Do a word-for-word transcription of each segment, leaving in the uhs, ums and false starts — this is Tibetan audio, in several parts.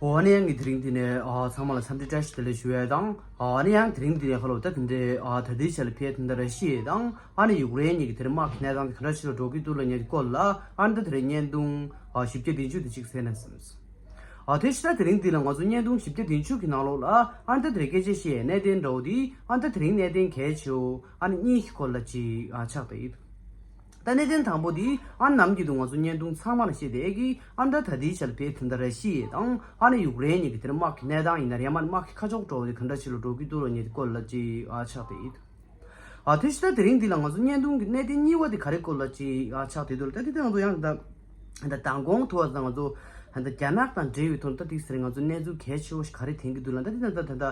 ཨོ་ཨ་ནི་ཡང་གི་དེ་རིང་འདི་ནས་ཨ་ཚང་མ་ལ་འཚམས་འདྲི་བཀྲ་ཤིས་བདེ་ལེགས་ཞུ་ཡས་དང་། ཨ་ནི་ཡང་དེ་རིང་འདི་ནས་ཧ་ལོ་ད་དེ་འདྲའི་ཨ་ད་ལྟའི་ཆ་ལ་ཕེ་དེ་འདྲ་ར་ཤི་ཡས་དང་ཨ་ནི་ཡུཀ་རེན་གཉིས་ཀྱི་དེ་རིང་དམག་གི་གནས་སྟངས་དེ་ག་འདྲ་ཞིག་ལ་འགྲོ་གི་འདུག་ལབ་མཁན་གྱི་སྐོར་ལ་ཨ་ནི་ད་དེ་རིང་བརྙན་ཐུང་ཨ་བཞི་བརྒྱ་བདུན་ཅུ་དེ་གཅིག་གསན་ན་བསམས། ཨ་དེ་ཕྱི་ད་དེ་རིང་འདི་ལ་ང་ཚོ་བརྙན་ཐུང་བཞི་བརྒྱ་བདུན་ཅུ་གི་ནང་ལོགས་ལ་ཨ་ནི་ད་དེ་རིང་སྐད་ཆ་བཤད་ཡས་གནད་དོན་འདྲ་བོ་འདི་ཨ་ནི་ད་དེ་རིང་གནད་དོན་གལ་ཆེ་བོ་ཨ་ནི་གཉིས་ཀྱི་སྐོར་ལ་ཅིག་ཨ་ཆགས་བསྡད་ཡོད། ད་གནད་དོན་དང་པོ་འདི་ཨ་ནམ་གྱི་འདུག་ང་ཚོ་བརྙན་ཐུང་ཚང་མ་ལ་བཤད་བསྡད་ཀྱི་ཨ་ད་ད་ལྟའི་ཆར་བེད་དེ་འདྲ་ར་ཤི་ཡས་དང་ཨ་ནི་ཡུཀ་རེན་གཉིས་ཀྱི་དེར་དམག་གི་གནས་སྟངས་ཡིན་ན་རེད་མ་དམག་གི་ཁ་ཕྱོགས་འགྲོ་བ་དེ་ག་འདྲ་ཞིག་ལ་འགྲོ་གི་འདུག་ལ་ཉེ་སྐོར་ལ་ཅིག་ཨ་ཆགས་བསྡད་ཡོད། ཨ་དེ་ཕྱི་ད་དེ་རིང་འདི་ལ་ང་ཚོ་བརྙན་ཐུང་གི་གནད་དོན་གཉིས་པ་དེ་ག་རེ་སྐོར་ལ་ཅིག་ཨ་ཆགས་བསྡད་འདུག་ལ་ད་དེ་དེ་ང་ཚོ་ཡང་ད། ད་མདང་དགོང་ཐུག་པ་དང་ང་ཚོ་ད་རྒྱ་ནག་དང་འབྲེལ་བའི་ཐོག་ད་ཏིག་ཟེར་ང་ཚོ་གནས་ཚུལ་གལ་ཆེ་བོ་ཞིག་ག་རེ་ཐོན་གྱི་འདུག་ལ་ད་ད་ད་ད་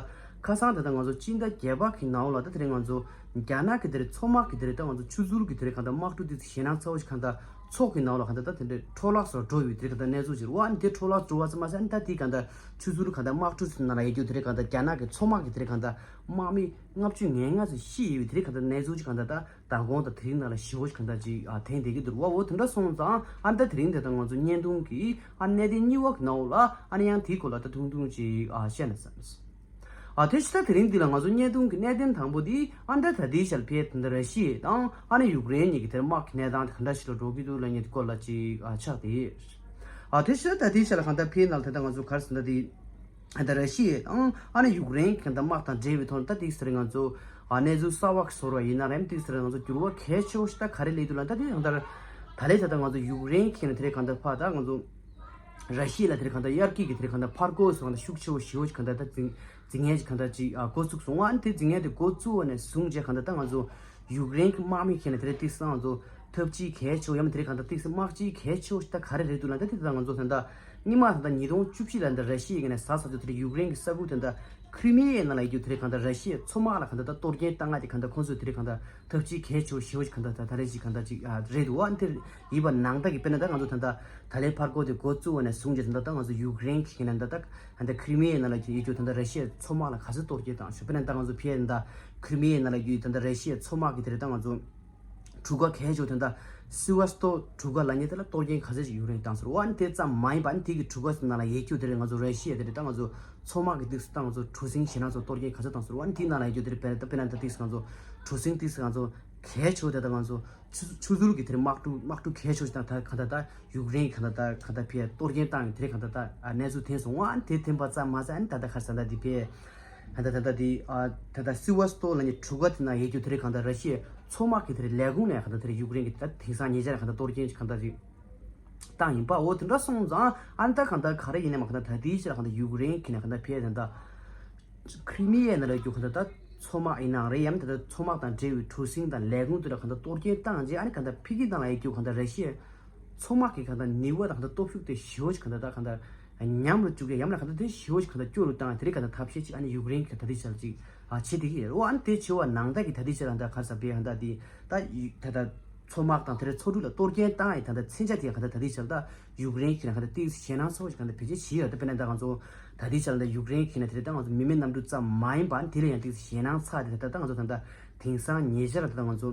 ཁ་སང་ད་ད་ང་ཚོ་སྤྱི་ཟླ་བརྒྱད་པ་གི་ནང་ལ་ད་དེ་རིང་ང་ཚོ་རྒྱ་ནག་གི་དེ་རེད་མཚོ་དམག་གི་དེ་རེད་ད་ང་ཚོ་ཆུ་ཟུར་གི་དེ་རེད་གང་ད་དམག་གྲུ་ཏིག་ཞེད་སྣང་ཚ་བོ་ཞིག་གང་ད་མཚོ་གི་ནང་ལ་གང་ད་ད་དེ་འདྲའི་འཕྲོ་བརླག་སོགས་འགྲོ་ཡོད་དེ་རེད་གང་ད་གནས་ཚུལ་ཞིག་རེད་བ། ཨ་ནི་དེ་འཕྲོ་བརླག་འགྲོ་བ་ཙམ་མ་ཟད་ཨ་ནི་ད་དེ་གང་ད་ཆུ་ཟུར་གང་ད་དམག་གྲུ་ཚོའི་ནང་ལ་ཡོད་རྒྱུ་དེ་རེད་གང་ད་རྒྱ་ནག་གི་མཚོ་དམག་གི་དེ་རེད་གང་ད་དམག་མི་ལྔ་བཅུ་ང་ལྔ་ཙམ་ཤི་ཡོད་པའི་དེ་རེད་གང་ད་གནས་ཚུལ་ཞིག་གང་ད་ད། མདང་དགོང་དང་དེ་རིང་ནང་ལ་ཞི་བོ་ཞིག་གང་ལྟར་ཅིག་ཨ་ཐེངས་དེ་གི་འདུག་བ། འོ་དེ་འདྲ་སོང་ཙང་ཨ་ད་དེ་རིང་དེ་དང་ང་ཚོ་བརྙན་ཐུང་གི་ཨ་གནད་དོན་གཉིས་པ་གི་ནང་ལ་ཨ་ནི་ཡང་དེའི་སྐོར་ལ་ད་ཐུང་ཐུང་ཅིག་ཨ་བཤད་ན་བསམ། ཨ་དེ་ཕྱི་ད་དེ་རིང་འདི་ལ་ང་ཚོ་བརྙན་ཐུང་གི་གནད་དོན་དང་པོ་འདི་ཨ་ད་ད་ལྟའི་ཆར་ཕེ་དེ་འདྲ་ར་ཤི་ཡ་དང་ཨ་ནི་ཡུཀ་རེན་གཉིས་ཀྱི་དེར་དམག་གི་གནས་སྟངས་དེ་ག་འདྲ་ཞིག་ལ་འགྲོ་གི་འདུག་ལ་ཉེ་དེ་སྐོར་ལ་ཅིག་ཨ་ཆགས་ཏེ། ཨ་དེ་ཕྱི་ད་ལྟའི་ཆར་ལ་གང་ལྟར་ཕེ་ནང་དེ་ད་ང་ཚོ་ག་རེ་ཟེར་ན་དེ། ད་ར་ཤི་ཡ་དང་ཨ་ནི་ཡུཀ་རེན་གྱི་དམག་དང་འབྲེལ་བའི་ཐོག་ནས་ད་ཏིག་ཟེར་ང་ཚོ་ཨ་གནས་ཚུལ་གསར་བ་ཞིག་བཟོ་ར་ཡིན་ན་རེད་ཏིག་ཟེར་ང་ཚོ་འགྱུར་བ་གལ་ཆེ་བོ་ཞིག་ད་ག་རེ་སླེབས་འདུག་ལ་ད་དེ་ཡང་ད་ད་ལས་ད་ད་ང་ཚོ་ཡུཀ་རེན་གྱི་ནས་དེ་རེད་གང་ལྟར་ཕ་ད་ང་ཚོ་ར་ཤི་ཡ་ལ་དེ་རེད་གང་ལྟར་དབྱར་སྐྱིད་ཀྱི་དེ་རེད་གང་ལྟར་ཕར་རྒོལ་སོང་ད་ཤུགས་ཆེ་བོ་ཞེ་བོ་ཞིག་གང་ལྟར་ད་འཛིང་འཛིང་ངན་ཞིག་གང་ལྟར་ཅིག་ཨ་འགོ་བཙུགས་སོང་ཨ་ནི་དེ་འཛིང་ངན་དེ་འགོ་བཙུགས་པ་ནས་བཟུང་རྗེས་གང་ལྟར་ད་ང་ཚོ། ཡུཀ་རེན་གྱི་དམག་མི་ཁྱེད་ནས་དེ་རིང་ཏིག་སང་ཚོ་ཐབས་ཇུས་གལ་ཆེ་བོ་ཡང་མིན་དེ་རིང་གང་ལྟར་ཏིག་སང་དམག་ཇུས་གལ་ཆེ་བོ་ཞིག་ད་ག་རེ་རེད་འདུག་ལ་ད་དེ་ད་ང་ཚོ་ད་ལྟ་སྔོན་མ་ད་ལྟ་ཉིས་སྟོང་བཅུ་བཞི་ལ་ད་ར་ཤི་ཡའི་ནས་ཟ་ས་ཚོ་དེ་རིང་ཡུཀ་རེན་གྱི་ས་ཁུལ་ད་ལྟ་ཁྲི་མི་ཡའི་ནང་ལ་ཡོད་རྒྱུ་དེ་རིང་གང་ལྟར་ར་ཤི་ཡའི་མཚོ་དམག་ལ་གང་ལྟར་ད་གཏོར་སྐྱོན་བཏང་ང་དེ་གང་ལྟར་ཁོང་ཚོས་དེ་རིང་གང་ལྟར་ཐབས་ཇུས་གལ་ཆེ་བོ་ཞེ་བོ་ཞིག་གང་ལྟར་ད་ད་རེ་ཞིག་གང་ལྟར་ཅིག་རེད་འདུག་ཨ་དེ་ཡིན་པ་ནང་ལྟ་གི་དཔེར་ན་ད་ང་ཚོ་ད་ལྟ་ད་ལན་ཕར་རྒོལ་དེ་འགོ་བཙུགས་པ་ནས་བཟུང་རྗེས་ད་ལྟ་ད་ང་ཚོ་ཡུཀ་རེན་གྱི་ནས་ད་ལྟ། ད་ལྟ་ཁྲི་མི་ཡའི་ནང་ལ་ཡོད་རྒྱུ་ད་ལྟ་ར་ཤི་ཡའི་མཚོ་དམག་ལ་ག་ཚོད་གཏོར་སྐྱོན་བཏང་ཞུ་དཔེར་ན་ད་ང་ཚོ་ཕེ་ད་ལྟ་ཁྲི་མི་ཡའི་ནང་ལ་ཡོད་ད་ལྟ་ར་ཤི་ཡའི་མཚོ་དམག་གི་དེ་རེད་ད་ང་ཚོ་གྲུ་ཁ་གལ་ཆེ་ད་ལྟ་སི་ཝ་སྟོ་གྲུ་ཁ་ལ་ཉེ་དེ་ལ་གཏོར་སྐྱོན་ག་ཚོད་ཅིག་ཡུཀ་རེན་བཏང་ཟེར་བ་ཨ་ནི་དེ་ཙམ་མ་ཡིན་པ་ཨ་ནི་དེ་གི་གྲུ་ཁ་ནང་ལ་ཡོད་རྒྱུ་དེ་རེད་ང་ཚོ་ར་ཤི་ཡ་དེ་རེད་ད་ང་ཚོ་མཚོ་དམག་གི་ཏིག་སི་ད་ང་ཚོ་གྲུ་གཟིངས་ཞེད་སྣང་ཚོ་གཏོར་སྐྱོན་ག་ཚོད་བཏང་ཟེར་བ་ཨ་ནི་དེའི་ནང་ལ་ཡོད་རྒྱུ་དེ་རེད་དཔེར་ན་ད་དཔེར་ན་ད་ཏིག་སི་ང་ཚོ་གྲུ་གཟིངས་ཏིག་སི་ང་ཚོ་གལ་ཆེ་དེ་ད་ང་ཚོ། ཆུ་ཆུ་ཟུར་གྱི་དེར་དམག་གྲུ་དམག་གྲུ་གལ་ཆེ་ཞིག་དང་ད་ག་ད་ད་ཡུཀ་རེན་གྱི་ག་ད་ད་ག་ད་ཕེ་གཏོར་སྐྱོན་བཏང་དེར་ག་ད་ད་གནས་ཚུལ་ཐོན་སོང་ཨ་ནི་དེ་ཐོན་པ་ཙམ་མ་ཟད་ཨ་ནི་ད་ད་ཁར་ས་ད་དེ་ཕེ་ད་ད་ད་ད་དེ་ད་ད་སི་ཝ་སྟོ་ལ་ནི་གྲུ་ཁ་དེ་ན་ཡོད་རྒྱུ་དེར་ག་ད་ར་ཤི་ཡའི་མཚོ་དམག་གི་དེར་ལས་ཁུངས་ནས་ག་ད་དེར་ཡུཀ་རེན་གྱི་ད་དེང་སང་ཉེ་ཆར་ག་ད་གཏོར་སྐྱོན་ག་ད་རེད་བཏང་ཡིན་པ་འོ་དེ་འདྲ་སོང་ཙང་ཨ་ནི་ད་ག་ད་ག་རེ་ཡིན་ནའི་མ་ག་ད་ད་དེའི་ཕྱིར་ག་ད་ཡུཀ་རེན་གྱི་ནས་ག་ད་ཕེ་ད་ད། ཁྲི་མི་ཡའི་ནང་ལ་རྒྱུ་ག་ད་ད་མཚོ་དམག་ཡིན་ནའང་རེད་ཡང་ད་ད་མཚོ་དམག་དང་འབྲེལ་བའི་གྲུ་གཟིངས་དང་ལས་ཁུངས་དེ་ལ་ག་ད་གཏོར་སྐྱོན་བཏང་རྗེས་ཨ་ནི་ག་ད་ཕི་གི་ནང་ལ་ཡི་རྒྱུ་ག་ད་ར་ཤི་ཡའི་མཚོ་དམག་གི་ག་ད་ནུས་པ་དང་ག་ད་སྟོབས་ཤུགས་དེ་ཞེ་བོ་ཞིག་ག་ད་ད་ག་ད་ཉམས་རུ་བཅུག་ཡ་ཡང་ལ་ག་ད་དེ་ཞེ་བོ་ཞིག་ག་ད་སྐྱོ་རུ་བཏང་ཡ་དེ་རིགས་ག་ད་ཐབས་ཤེས་ཅིག་ཨ་ནི་ཡུཀ་རེན་གི་ད་ད་དེ་ཆ་ལ་ཅིག་ཨ་བྱེད་དེ་གི་ཡོད་རེད་འོ་ཨ་ནི་དེ་བྱེད་པ་ནང་ད་གི་ད་དེ་ཆ་ལ་ད་ག་ས་པའི་ག་ད་དེ་ད་ད་ད། མཚོ་དམག་དང་དེར་མཚོ་གྲུ་ལ་གཏོར་སྐྱོན་བཏང་ཡི་ད་ལྟ་མཚོན་ཆ་དེ་ག་ད་ད་ལྟའི་ཆར་ད་ཡུཀ་རེན་གྱི་ནང་ག་ད་ཏིག་ཞེད་སྣང་ཚ་བོ་ཞིག་ག་ད་བེད་སྤྱོད་བྱེད་ཡོད་ད་དཔེར་ན་ད་ང་ཚོ་ད་ལྟའི་ཆར་ད་ཡུཀ་རེན་གྱི་ནང་དེ་རེད་ད་ང་ཚོ་མི་མེད་གནམ་གྲུ་ཙམ་མ་ཡིན་པ་དེ་ལ་ཡང་ཏིག་ཞེད་སྣང་ཚ་དེ་ད་ད་ང་ཚོ་ད་ད་དེང་སང་ཉེ་ཆར་ད་ད་ང་ཚོ་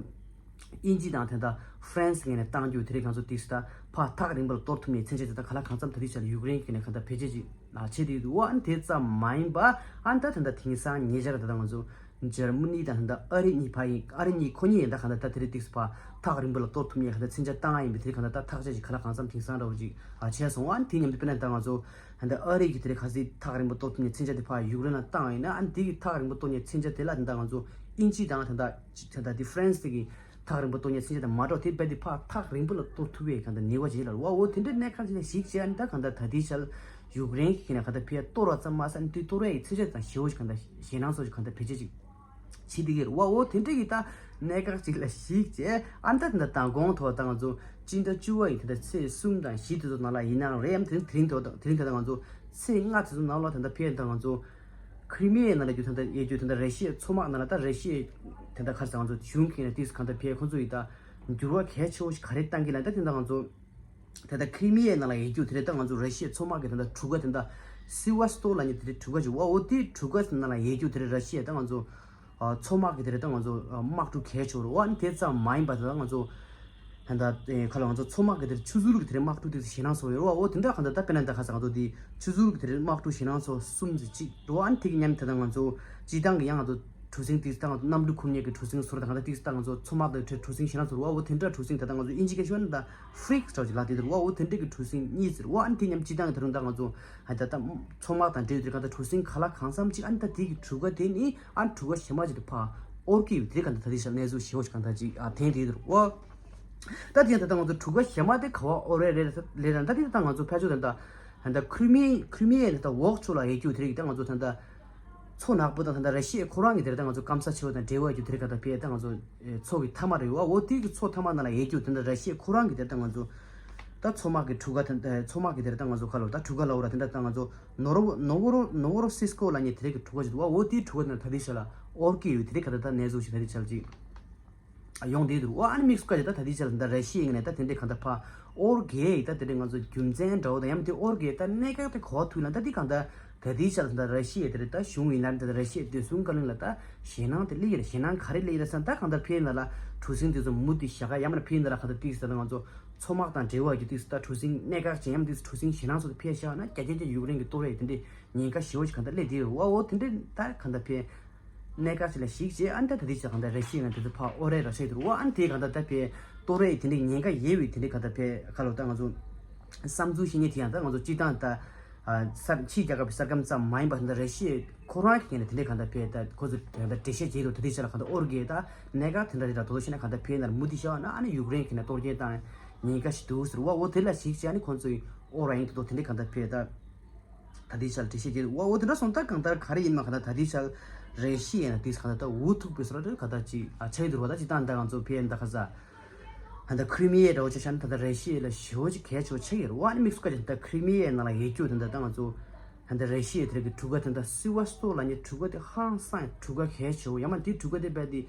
དབྱིན་ཇི་དང་ད་ད་ཧྥ་རན་སི་ངོས་ནས་བཏང་རྒྱུ་དེ་རེད་ང་ཚོ་ཏིག་ད་ཕ་ཐག་རིང་པོ་ལ་གཏོར་ཐུབ་ནས་མཚོན་ཆ་དེ་ད་ག་ལ་གང་འཚམ་ད་ལྟའི་ཆར་ཡུཀ་རེན་གྱི་ནང་ག་ད་བེད་སྤྱོད་ཅིག་བྱེད་དེ་ཡོད་འདུག་ཨ་ནི་དེ་ཙམ་མ་ཡིན་པ་ཨ་ནི་ད་ད་ད་དེང་སང་ཉེ་ཆར་ད་ད་ང་ཚོ། འཇར་མ་ནི་དང་ད་ལྟ་ཨ་རི་གཉིས་ཕ་ཡིན་ཨ་རི་གཉིས་ཁོ་གཉིས་ཡིན་ད་གང་ལྟར་ད་དེ་རིང་ཏིག་སི་ཕ་ཐག་རིང་པོ་ལ་གཏོར་ཐུབ་མཁན་གང་ལྟར་མཚོན་ཆ་བཏང་ཡ་ཡིན་པའི་དེ་རིང་གང་ལྟར་ད་ཐག་ཆོད་ཅིག་ག་ལ་གང་འཚམ་དེང་སང་འདྲ་བོ་ཅིག་ཨ་བྱས་སོང་ཨ་ནི་དེ་མཉམ་དུ་དཔེར་ན་ད་ང་ཚོ་ད་ལྟ་ཨ་རི་གི་དེ་རིང་ག་ཚོད་ཐག་རིང་པོ་གཏོར་ཐུབ་མཁན་མཚོན་ཆ་དེ་ཕ་ཡུཀ་རེན་ལ་བཏང་ཡ་ཡིན་ན་ཨ་ནི་དེ་གི་ཐག་རིང་པོ་གཏོར་མཁན་མཚོན་ཆ་དེ་ལ་ད་ལྟ་ང་ཚོ་དབྱིན་ཇི་དང་ད་ལྟ་ད་ལྟ་དེ་ཧྥ་རན་སི་གི་ཐག་རིང་པོ་གཏོར་མཁན་མཚོན་ཆ་དང་མ་འགྲོ་དེ་རྦད་དེ་ཕར་ཐག་རིང་པོ་ལ་གཏོར་ཐུབ་པའི་གང་ལྟར་ནུས་པ་ཅིག་ལ་བ་འོ་དེ་འདྲའི་གནད་འགག་ཅིག་ལ་གཞིགས་བྱས་ཨ་ནི་ད་གང་ལྟར་ད་ལྟའི་ཆར་ཡུཀ་རེན་གྱི་ནས་གང་ལྟར་ཕར་གཏོར་བ་ཙམ་མ་ཟད་ཨ་ནི་དེ་གཏོར་བའི་ཚོད་ཆ་དང་ཞེ་བོ་ཞིག་གང་ལྟར་ཞེད་སྣང་ཚ་བོ་ཞིག་གང་ལྟར་བེད་སྤྱོད་ཅིག་བྱེད་དེ་གི་རེད་བ་འོ་དེ་འདྲའི་གི་ད་གནད་འགག་ཅིག་ལ་གཞིགས་བྱས་ཨ་ནི་ད་ད་ལྟ་མདང་དགོང་ཐོག་ད་ང་ཚོ་སྤྱི་ཟླ་བཅུ་པ་ཡི་ད་ལྟ་ཚེས་གསུམ་དང་བཞི་དེ་ཚོ་ནང་ལ་ཡིན་ནའང་རེད་ཨ་ནི་དེ་རིང་དེ་རིང་ཐོག་དང་དེ་རིང་ད་ལྟ་ང་ཚོ་ཚེས་ལྔ་དེ་ཚོ་ནང་ལ་ད་ལྟ་ཕར་ད་ང་ཚོ། ཁྲི་མི་ཡའི་ནང་ལ་རྒྱུ་ད་ལྟ་ཡོད་རྒྱུ་ད་ལྟ་ར་ཤི་ཡའི་མཚོ་དམག་ནང་ལ་ད་ར་ཤི་ཡའི་ད་ལྟ་ག་རེ་ཟེར་ང་ཚོ་གཞུང་གི་ནས་ཏིག་སི་གང་ལྟར་ཕར་ཁོང་ཚོ་ཡི་ད་འགྱུར་བ་གལ་ཆེ་བོ་ཞིག་ག་རེ་བཏང་གི་ལ་ད་དེ་ད་ང་ཚོ་ད་ལྟ་ཁྲི་མི་ཡའི་ནང་ལ་ཡོད་རྒྱུ་དེ་རེད་ད་ང་ཚོ་ར་ཤི་ཡའི་མཚོ་དམག་གི་ད་ལྟ་གྲུ་ཁ་དེ་ད་སི་ཝ་སྟོ་ལ་ནི་དེ་རེད་གྲུ་ཁ་ཅིག་འོ་འོ་དེ་གྲུ་ཁ་ནང་ལ་ཡོད་རྒྱུ་དེ་རེད་ར་ཤི་ཡའི་ད་ང་ཚོ་མཚོ་དམག་གི་དེ་རེད་ད་ང་ཚོ་དམག་གྲུ་གལ་ཆེ་བོ་རེད་འོ་ཨ་ནི་དེ་ཙམ་མ་ཡིན་པ་ད་ལྟ་ང་ཚོ། ད་ལྟ་ཁ་ལོ་ང་ཚོ་མཚོ་དམག་གི་དེར་ཆུ་ཟུར་གི་དེར་དམག་འཁྲུག་དེ་ཞེད་སྣང་ཚོར་ཡོད་རེད་བ། འོ་དེ་འདྲ་གང་ལྟར་ད་དཔེར་ན་ད་ཁ་ས་ང་ཚོ་དེ་ཆུ་ཟུར་གི་དེར་དམག་འཁྲུག་ཞེད་སྣང་ཚོར་གསུམ་ཙམ་ཅིག་འགྲོ་ཨ་ནི་དེ་གི་མཉམ་དེ་ད་ང་ཚོ་སྤྱི་བཏང་གི་ཡང་ང་ཚོ་གྲུ་གཟིངས་དེ་ད་ང་ཚོ་གནམ་གྲུ་འཁུར་མཁན་གི་གྲུ་གཟིངས་ཚོར་ད་གང་ལྟར་དེ་ད་ང་ཚོ་མཚོ་དམག་དེ་གྲུ་གཟིངས་ཞེད་སྣང་ཚོར་བ། འོ་དེ་འདྲ་གྲུ་གཟིངས་ད་ད་ང་ཚོ་ཨིན་ཇི་སྐད་ཤོད་ན་ད་ཧྥི་རིགས་འདྲ་ཅིག་ལབ་དེ་དེ་རེད་བ། འོ་དེ་འདྲ་གི་གྲུ་གཟིངས་གཉིས་ཟེར་བ། ཨ་ནི་དེ་མཉམ་སྤྱི་བཏང་གི་ད་རུང་ད་ང་ཚོ་ཨ་ད་ད་མཚོ་དམག་དང་འབྲེལ་ཡོད་དེ་གང་ལྟར་གྲུ་གཟིངས་ག་ལ་གང་འཚམ་ཅིག་ཨ་ནི་ད་དེ་གི་གྲུ་ཁ་དེ་ནི་ཨ་ནི་གྲུ་ཁ་གཞན་མ་ཅིག་ཏུ་ཕར་ཨོར་གི་ཡོད་དེ་གང་ལྟར་ད་དེ་ཤར་གནས་ཚུལ་ཞེ་བོ་ཅིག་གང་ལྟར་ཅིག་ཨ་ཐེན་དེ་དེ་རེད་བ། ད་དེ་ཡང་ད་ལྟ་ང་ཚོ་གྲུ་ཁ་གཞན་མ་དེ་ག་བ་ཨོ་རེད་རེད་རེད་ད་དེ་ད་ལྟ་ང་ཚོ་ཕལ་ཆེར་ད་ལྟ་ད་ལྟ་ཁྲི་མི་ཁྲི་མི་ཡའི་ད་ལྟ་འོག་ཕྱོགས་ལ་ཡོད་རྒྱུ་དེ་རིགས་ད་ང་ཚོ་ད་ལྟ་མཚོ་ནག་པོ་དང་ད་ལྟ་ར་ཤི་ཡའི་ཁོ་རང་གི་དེར་ད་ང་ཚོ་སྐམ་ས་ཆེ་བ་དང་འབྲེལ་བ་ཡོད་རྒྱུ་དེ་རིགས་ད་ལྟ་ཕལ་ད་ང་ཚོ་མཚོ་གི་མཐའ་མ་རེད་བ། འོ་དེ་གི་མཚོ་མཐའ་མ་ནང་ལ་ཡོད་རྒྱུ་དེ་འདྲ་ར་ཤི་ཡའི་ཁོ་རང་གི་དེར་ད་ང་ཚོ་ད་མཚོ་དམག་གི་གྲུ་ཁ་དེ་མཚོ་དམག་གི་དེར་ད་ང་ཚོ་ཁ་ལོ་ད་གྲུ་ཁ་ལ་འོ་ར་དེ་འདྲ་ད་ང་ཚོ་ནོ་རོ་ནོ་བོ་རོ་ནོ་བོ་རོ་སི་སི་ཀོ་ལ་ཉེ་དེ་རིགས་གི་གྲུ་ཁ་ཅིག་འདུག་བ། འོ་དེའི་གྲུ་ཁ་དེ་ད་ལྟ་དེ་ཤ་ལ་ཨོར་གི་ཡོད་དེ་རིགས་ད་ལྟ་ད་གནས་ཚུལ་ཞིག་ད་དེ་ཆ་ལ་ཅིག་ཡོང་བསྡད་འདུག་ཨ་ནི་དམིགས་སུ་བཀར་ཏེ་ད་ད་ལྟའི་ཆར་ད་ར་ཤི་ཡའི་ངོས་ནས་ད་དེ་འདྲའི་གང་ལྟར་ཕར་ཨོར་གའི་ད་དེ་འདྲའི་ང་ཚོ་རྒྱུ་མཚན་འདྲ་བོ་དང་ཡང་མིན་དེ་ཨོར་གའི་ད་གནད་འགག་དེ་གོ་ཐུབ་ན་ད་འདི་གང་ལྟར་ད་ལྟའི་ཆར་ད་ར་ཤི་ཡའི་དེ་རེད་ད་གཞུང་ཡིན་ན་ད་ར་ཤི་ཡའི་བདེ་སྲུང་བཀའ་བློན་ལ་ད་ཞེད་སྣང་དེ་སླེབས་ཡོད་རེད། ཞེད་སྣང་ག་རེ་སླེབས་ཡོད་རེད་ཟེར་ན་ད་གང་ལྟར་ཕེབས་ན་ལ་གྲུ་གཟིངས་དེ་ཚོ་མུ་མཐུད་བཞག་ག་ཡང་མིན་ན་ཕེབས་ན་ལ་གང་ལྟར་ཏིག་ཟེར་ན་ང་ཚོ་མཚོ་དམག་དང་འབྲེལ་བ་ཡོད་ཏིག་ཟེར་ད་གྲུ་གཟིངས་གནད་འགག་ཅན་ཡང་མིན་ཏིག་གྲུ་གཟིངས་ཞེད་སྣང་ཚོ་དེ་ཕེབས་བཞག་ན་རྒྱ་ཆེན་ཆེ་ཡུཀ་རེན་གྱི་ཏོག་རེ་དེ་འདྲའི་ཉེན་ཁ་ཞེ་བོ་ཞིག་གང་ལྟར་སླེབས་བསྡད་ཡོད་རེད་བ། འོ་དེ་འདྲའི་ད་གང་ལྟར་ཕེབས། གནད་འགག་ཅིག་ལ་གཞིགས་བྱས་ཨ་ནི་ད་ད་ལྟའི་ཆར་གང་ལྟར་ར་ཤི་ཡ་ནང་དེ་ཚོ་ཕར་ཨོ་རེད་ར་ཤི་ཡ་དེ་རུ་ཨ་ནི་དེ་གང་ལྟར་ད་ཕེ་ཏོ་རེད་དེ་འདྲའི་ཉེན་ཁ་ཡོད་པའི་དེ་འདྲའི་གང་ལྟར་ཕེ་ཁ་ལོ་ད་ང་ཚོ་བསམ་ཚུལ་བཤད་མཁན་དེ་ཡང་ད་ང་ཚོ་སྤྱི་བཏང་ད་ཨ་སར་ཕྱིའི་རྒྱལ་ཁབ་ཀྱི་གསར་སྐམ་ཙམ་མ་ཡིན་པ་ད་ལྟ་ར་ཤི་ཡ་ཁོ་རང་གི་ངོས་ནས་དེ་འདྲའི་གང་ལྟར་ཕེ་ད་ཁོ་ཚོ་ད་ལྟ་འགྲེལ་བཤད་བྱེད་དུ་ད་ལྟའི་ཆར་གང་ལྟར་ཨོ་རི་གེ་ད་གནད་འགག་དེ་འདྲ་རེད་ད་དོ་དོ་བཤད་ན་གང་ལྟར་ཕེ་ན་མུ་མཐུད་བྱ་བ་ན་ཨ་ནི་ཡུཀ་རེན་གྱི་ནས་གཏོར་སྐྱོན་བཏང་ཉེན་ཁ་ཞིག་འདུག་ཟེར་བ། འོ་དེ་ལ་གཞིགས་བྱས་ཨ་ནི་ཁོ་ཚོའི་ཨོ་ར་ཡིན་ད་དོ་དེ་འདྲའི་གང་ལྟར་ཕེ་ད། ད་ལྟའི་ཆར་འགྲེལ་བཤད་བརྒྱབ་འོ་འོ་དེ་འདྲ་སོང་ད་གང་ལྟར་ག་རེ་ཡིན་མ་གང་ལྟར་ད་ལྟའི་ཆར་རེ་ཤི་ཡ་ན་དེ་གང་ལྟར་ད་འུ་ཐུག་པའི་སོ་ར་གང་ལྟར་ཅིག་ཨ་ཆགས་ཡོད་འདུག་བ། ད་ཅི་ད་ད་ང་ཚོ་ཕེ་ཡན་ད་ག་ས་ད་ལྟ་ཁྲི་མི་ཡའི་འདྲ་བོ་ཅིག་ཆགས་ན་ད་ལྟ་རེ་ཤི་ཡ་ལ་ཞེ་བོ་ཅིག་གལ་ཆེ་བོ་ཆགས་ཡོད་རེད་བ། ཨ་ནི་དམིགས་སུ་བཀར་ཅིག་ད་ལྟ་ཁྲི་མི་ཡའི་ནང་ལ་ཡོད་རྒྱུ་དེ་འདྲ་ད་ང་ཚོ་ད་ལྟ་རེ་ཤི་ཡ་དེ་རིགས་ཀྱི་གྲུ་ཁ་དེ་འདྲ་སི་ཝ་སི་ཏོ་ལ་ཉེ་གྲུ་ཁ་དེ་ཧང་སང་གྲུ་ཁ་གལ་ཆེ་བོ་ཡང་མ་དེ་གྲུ་ཁ་དེ་རྦད་དེ།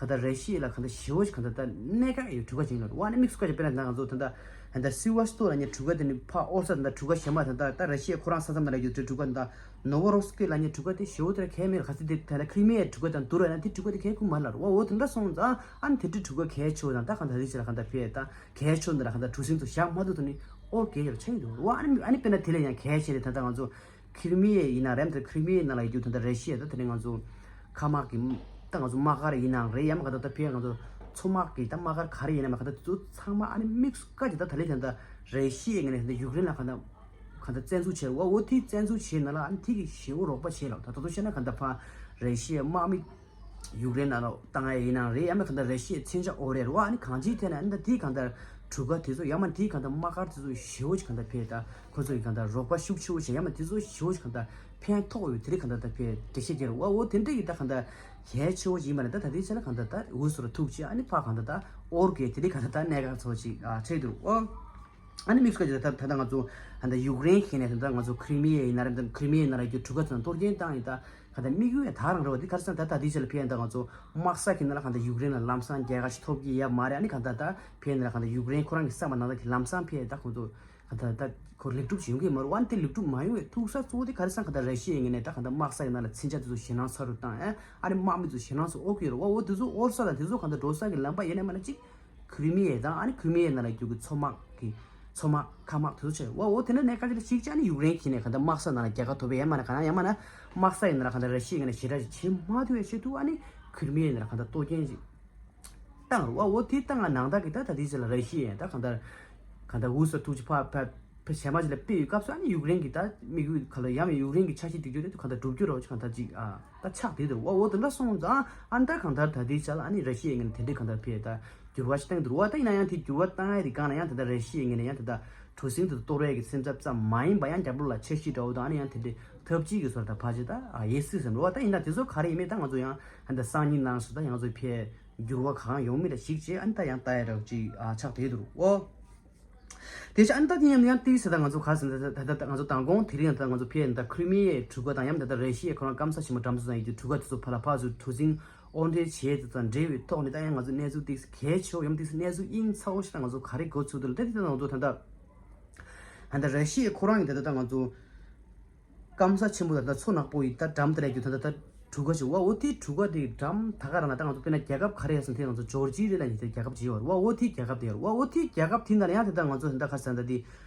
ག་ད་རེ་ཤི་ཡ་ལ་ག་ད་ཞེ་བོ་ཞིག་ག་ད་ད་གནད་འགག་ཡོད་གྲུ་ཁ་ཅིག་ཡིན་ནོ། ཝ་ནི་དམིགས་སུ་བཀར་ཅིག་དཔེར་ན་ད་ང་ཚོ་ད་ད་ད་སི་ཝ་སི་ཏོ་ལ་ཉེ་གྲུ་ཁ་དེ་ནི་ཕ་ཨོར་ས་ད་ད་གྲུ་ཁ་གཞན་མ་ད་ད་ད་རེ་ཤི་ཡ་ཁོ་རང་ས་མཚམས་ན་ལ་ཡོད་གྲུ་ཁ་ད་ནོ་ཝོ་རོབ་སི་ཀི་ལ་ཉེ་གྲུ་ཁ་དེ་ཞེ་བོ་དེ་གལ་མེད་ལ་ག་ཚོད་དེ་ད་ད་ཁྲི་མི་ཡའི་གྲུ་ཁ་དང་བསྡུར་བ་ན་དེ་གྲུ་ཁ་དེ་གལ་ཁུངས་མ་ལ་ར་ཝ་འོ་དེ་འདྲ་སོང་ཙང་ཨ་ནི་དེ་འདྲའི་གྲུ་ཁ་གལ་ཆེ་བོ་དང་ད་ག་ད་རེ་ཤི་ཡ་ལ་ག་ད་ཕེ་ད་གལ་ཆེ་བོ་འདི་ལ་ག་ད་གྲུ་གཟིངས་ཚོ་བཞག་མ་ཐུབ་ཐུབ་ནི་ཨོ་གལ་ཡོད་ཆེ་ཡོད་ཝ་ཨ་ནི་ཨ་ནི་དཔེར་ན་དེ་ལ་ཡང་གལ་ཆེ་རེད་ད་ད་ང་ཚོ། ཁིར་མི་ཡེ་ཡིན་ན་རེད་དེ་ཁིར་མི་ཡེ་ནང་ལ་ཡོད་རྒྱུ་དེ་འདྲ་རེ་ཤི་ཡ་ད་དེ་ནས་ང་ཚོ་ཁ་དམག་གི་ད་ང་ཚོ་དམག་སྒར་ཡིན་ནའང་རེད་ཡ་མ་ག་ད་ད་ཕེ་ང་ཚོ་མཚོ་དམག་གི་ད་དམག་སྒར་ག་རེ་ཡིན་ན་མ་ག་ད་དེ་ཚོ་ཚང་མ་ཨ་ནི་དམིགས་སུ་བཀར་གྱི་ད་ད་ལེ་དེ་འདྲ་རེ་ཤི་ཡའི་ངོས་ནས་དེ་འདྲ་ཡུཀ་རེན་ལ་ག་ད་ག་ད་བཙན་འཛུལ་བྱས་རེད་བ། འོ་དེ་བཙན་འཛུལ་བྱས་ན་ལ་ཨ་ནི་དེ་གི་ཞེ་བོ་རོགས་པ་བྱས་ལ་ད་ད་དུང་བཤད་ན་ག་ད་ཕ་རེ་ཤི་ཡའི་དམག་མི། ཡུཀ་རེན་ནང་ལ་བཏང་ཡ་ཡིན་ནའང་རེད་ཡ་མེད་གང་ལྟར་རེ་ཤི་ཡའི་མཚོན་ཆ་ཨོ་རེད་རེད་བ། ཨ་ནི་གང་ཅིའི་ཐད་ནས་ཨ་ནི་ད་དེའི་གང་ལྟར་གྲུ་ཁ་དེ་ཚོ་ཡ་མ་དེའི་གང་ལྟར་དམག་སྒར་དེ་ཚོ་ཞེ་བོ་ཅིག་གང་ལྟར་ཕེ་ད་ཁོ་ཚོ་ཡི་གང་ལྟར་རོགས་པ་ཤུགས་ཆེ་བོ་བྱས་ཡ་མ་དེ་ཚོ་ཞེ་བོ་ཅིག་གང་ལྟར་ཕན་ཐོགས་ཡོད་དེ་རིགས་གང་ལྟར་ད་ཕེ་འགྲེལ་བཤད་རྒྱག་རེད་བ། འོ་དེ་འདྲ་ཡི་ད་གང་ལྟར་གལ་ཆེ་བོ་ཅིག་ཡིན་པ་ནི་ད་ད་དེའི་ཆ་ལ་གང་ལྟར་ད་འུ་སུ་ར་ཐུག་ཅིག་ཨ་ནི་ཕ་གང་ལྟར་ད་ཨོར་གེ་དེ་རིགས་གང་ལྟར་ད་གནད་འགག་ཚོ་ཅིག་ཨ་ཆགས་འདུག་ཨོ། ཨ་ནི་དམིགས་སུ་བཀར་གྱི་ད་ད་ད་ང་ཚོ་ད་ད་ཡུཀ་རེན་གྱི་ནས་ད་ད་ང་ཚོ་ཁྲི་མི་ཡ་ཡི་ན་ར་ད་ཁྲི་མི་ཡ་ཡི་ན་ར་རྒྱུ་གྲུ་ཁ་ཚོ་ན་གཏོར་སྐྱོན་བཏང་ཡི་ད་ག་ད་དམིགས་ཡུལ་ཡང་ད་རང་རེད་བ། འདི་ག་རེ་ཟེར་ན་ད་ད་དེའི་ཆ་ལ་ཕེ་ཡ་ད་ང་ཚོ་དམག་ས་གི་ན་ལ་ག་ད་ཡུཀ་རེན་ལ་ལམ་སང་རྒྱལ་ཁ་ཞིག་ཐོབ་ཀྱི་ཡ་མ་རེད། ཨ་ནི་ག་ད་ད་ཕེ་ཡ་ན་ལ་ག་ད་ཡུཀ་རེན་ཁོ་རང་གི་ས་མ་ན་ད་གི་ལམ་སང་ཕེ་ཡ་ད་ཁོ་ཚོ་ག་ད་ད་ཁོ་ལེགས་གྲུབ་ཞིག་ཡོང་གི་མ་རེད་བ། ཨ་ནི་དེ་ལེགས་གྲུབ་མ་ཡོང་བའི་ཐུག་ས་གཙོ་བོ་དེ་ག་རེ་ཟེར་ན་ག་ད་ར་ཤི་ཡའི་ངོས་ནས་ད་ག་ད་དམག་ས་གི་ན་ལ་མཚོན་ཆ་དེ་ཚོ་ཞེད་སྣང་ཚ་རུ་བཏང་ཨ་ནི་དམག་མི་ཚོ་ཞེད་སྣང་ཚ་ཨོ་གི་རེད་བ། འོ་དེ་ཚོ་ཨོར་ས་ལ་དེ་ཚོ་ག་ད་འགྲོ་ས་གི་ལམ་པ་ཡེ་ནས་མ་ན་ཅིག་ཁྲི་མི་ཡ་དང་ཨ་ནི་ཁྲི་མི་ཡའི་ནང་ལ་རྒྱུ་གི་མཚོ་དམག་གི་མཚོ་དམག་མཁའ་དམག་དེ་ཚོ་བྱས་འོ་འོ་དེ་འདྲ་གནད་འགག་ཅིག་ལ་གཞིགས་བྱས་ཨ་ནི་ཡུཀ་རེན་གྱི་ནས་གང་ལྟར་དམག་ས་ནང་ལ་རྒྱལ་ཁ་ཐོབ་པའི་ཡང་མ་ན་གང་ཡང་མ་ན་དམག་ས་ཡི་ནང་ལ་གང་ལྟར་ར་ཤི་ཡའི་ནང་ཞེ་དྲག་ཅིག་བྱེད་མ་ཐུབ་པའི་ཆེད་དུ་ཨ་ནི་ཁྲི་མི་ཡའི་ནང་ལ་གང་ལྟར་གཏོར་སྐྱོན་ཅིག་བཏང་རུ་བ། འོ་དེ་བཏང་ང་ནང་ལྟར་གི་ད་ད་དེ་ཚོ་ལ་ར་ཤི་ཡའི་ད་གང་ལྟར་གང་ལྟར་འུ་ས་ཐུག་ཅིག་ཕ་ཕ། ཕ་གཞན་མ་ཅིག་ལ་དཔེ་ཡོད་སྐབས་སུ་ཨ་ནི་ཡུཀ་རེན་གྱི་ད་དམིགས་ཡུལ་ག་ལ་ཡང་ཡུཀ་རེན་གྱི་ཆ་ཤས་སྡིག་སྦྱོར་དེ་གང་ལྟར་སྒྲུབ་རྒྱུ་རོ་ཅིག་གང་ལྟར་ཅིག་ཨ་ད་ཆགས་བསྡད་འདུག་འོ་འོ་དེ་འདྲ་སོང་ཙང་ཨ་ནི་ད་གང་ལྟར་ད་དེའི་ཆ་ལ་ཨ་ནི་ར་ཤི་ཡའི་ངོས་ནས་དེ་འདྲའི་གང་ལྟར་ཕེ་ད་འགྱུར་བ་ཞིག་བཏང་འདུག་འོ་ད་ཡིན་ན་ཡང་དེ་འགྱུར་བ་བཏང་ཡ་དེ་གང་ལ་ཡང་ད་ལྟ་ར་ཤི་ཡའི་ངོས་ནས་ཡང་ད་ལྟ་གྲུ་གཟིངས་དེ་གཏོར་ཡ་གི་སེམས་འཚབ་ཙམ་མ་ཡིན་པ་ཡང་རྒྱབ་ལོགས་ལ་འཆར་གཞི་འདྲ་བོ་དང་ཨ་ནི་ཡང་དེ་འདྲའི་ཐབས་ཇུས་ཀྱི་བཟོ་ལྟ་ཕལ་ཆེར་ད་ཨ་ཡེ་སྲིད་ཟེར་འགྲོ་བ། ད་ཡིན་ན་དེ་ཚོ་ག་རེ་ཡིན་མིན་ད་ང་ཚོ་ཡང་ད་ལྟ་སང་ཉིན་གནངས་སུ་ད་ཡང་ཚོ་ཕེ་འགྱུར་བ་གང་ཡོང་མིན་ལ་གཞིགས་བྱས་ཨ་ནི་ད་ཡང་ལྟ་ཡ་འདྲ་བོ་ཅིག་ཨ་ཆགས་བསྡད་འདུག་འོ། དེ་ཆ་ཨ་ནི་ད་དེ་ཡང་ཡང་ཏིག་ཟེར་ད་ང་ཚོ་ག་ཟེར་ད་ད་ད་ང་ཚོ་མདང་དགོང་དེ་རིང་ད་ང་ཚོ་ཕེ་ད་ཁྲི་མི་ཡའི་གྲུ་ཁ་དང་ཡང་ད་ད་རེ་ཤི་ཡའི་ཁོ་རང་སྐམ་ས་ཆེན་མོ་འགྲམ་ཚོ་དང་ཡོད་དུས་གྲུ་ཁ་དེ་ཚོ་ཕ་ལ་ཕ་ཚོ་གྲུ་གཟིངས་ཨོ་འདྲེ་བྱས་དེ་དང་འབྲེལ་བའི་ཐོག་ནས་ད་ཡང་ང་ཚོ་གནས་ཚུལ་ཏིག་གལ་ཆེ་བོ་ཡང་ཏིག་གནས་ཚུལ་དབྱིངས་ཚ་བོ་ཞིག་ད་ང་ཚོ་ག་རེ་གོ་ཚུལ་དུ་ལ་ད་དེ་ད་ང་ཚོ་ད་ད་ད་ད་རེ་ཤི་ཡའི་ཁོ་རང་གི་ད་ད་ད་ང་ཚོ་སྐམ་ས་ཆེན་པོ་ད་ད་མཚོ་ནག་པོ་ཡི་ད་འགྲམ་དེ་ལ་རྒྱུ་ད་ད་ད། གྲུ་ཁ་ཞིག་བ། འོ་དེ་གྲུ་ཁ་དེ་འགྲམ་ད་ག་རང་ལ་ད་ང་ཚོ་དཔེར་ན་རྒྱལ་ཁབ་ག་རེ་ཡོད་ཟེར་ན་དེ་ང་ཚོ་ཇོར་ཇི་རེད་ལབ་ནས་དེ་རྒྱལ་ཁབ་ཅིག་ཡོད་རེད་བ། འོ་དེ་རྒྱལ་ཁབ་དེ་ཡོད་རེད་བ། འོ་དེ་རྒྱལ་ཁབ་དེ་ནང་ལ་ཡང་དེ་ད་ང་ཚོ་དེ་ད་ག་རེ་ཟེར་ན་དེ་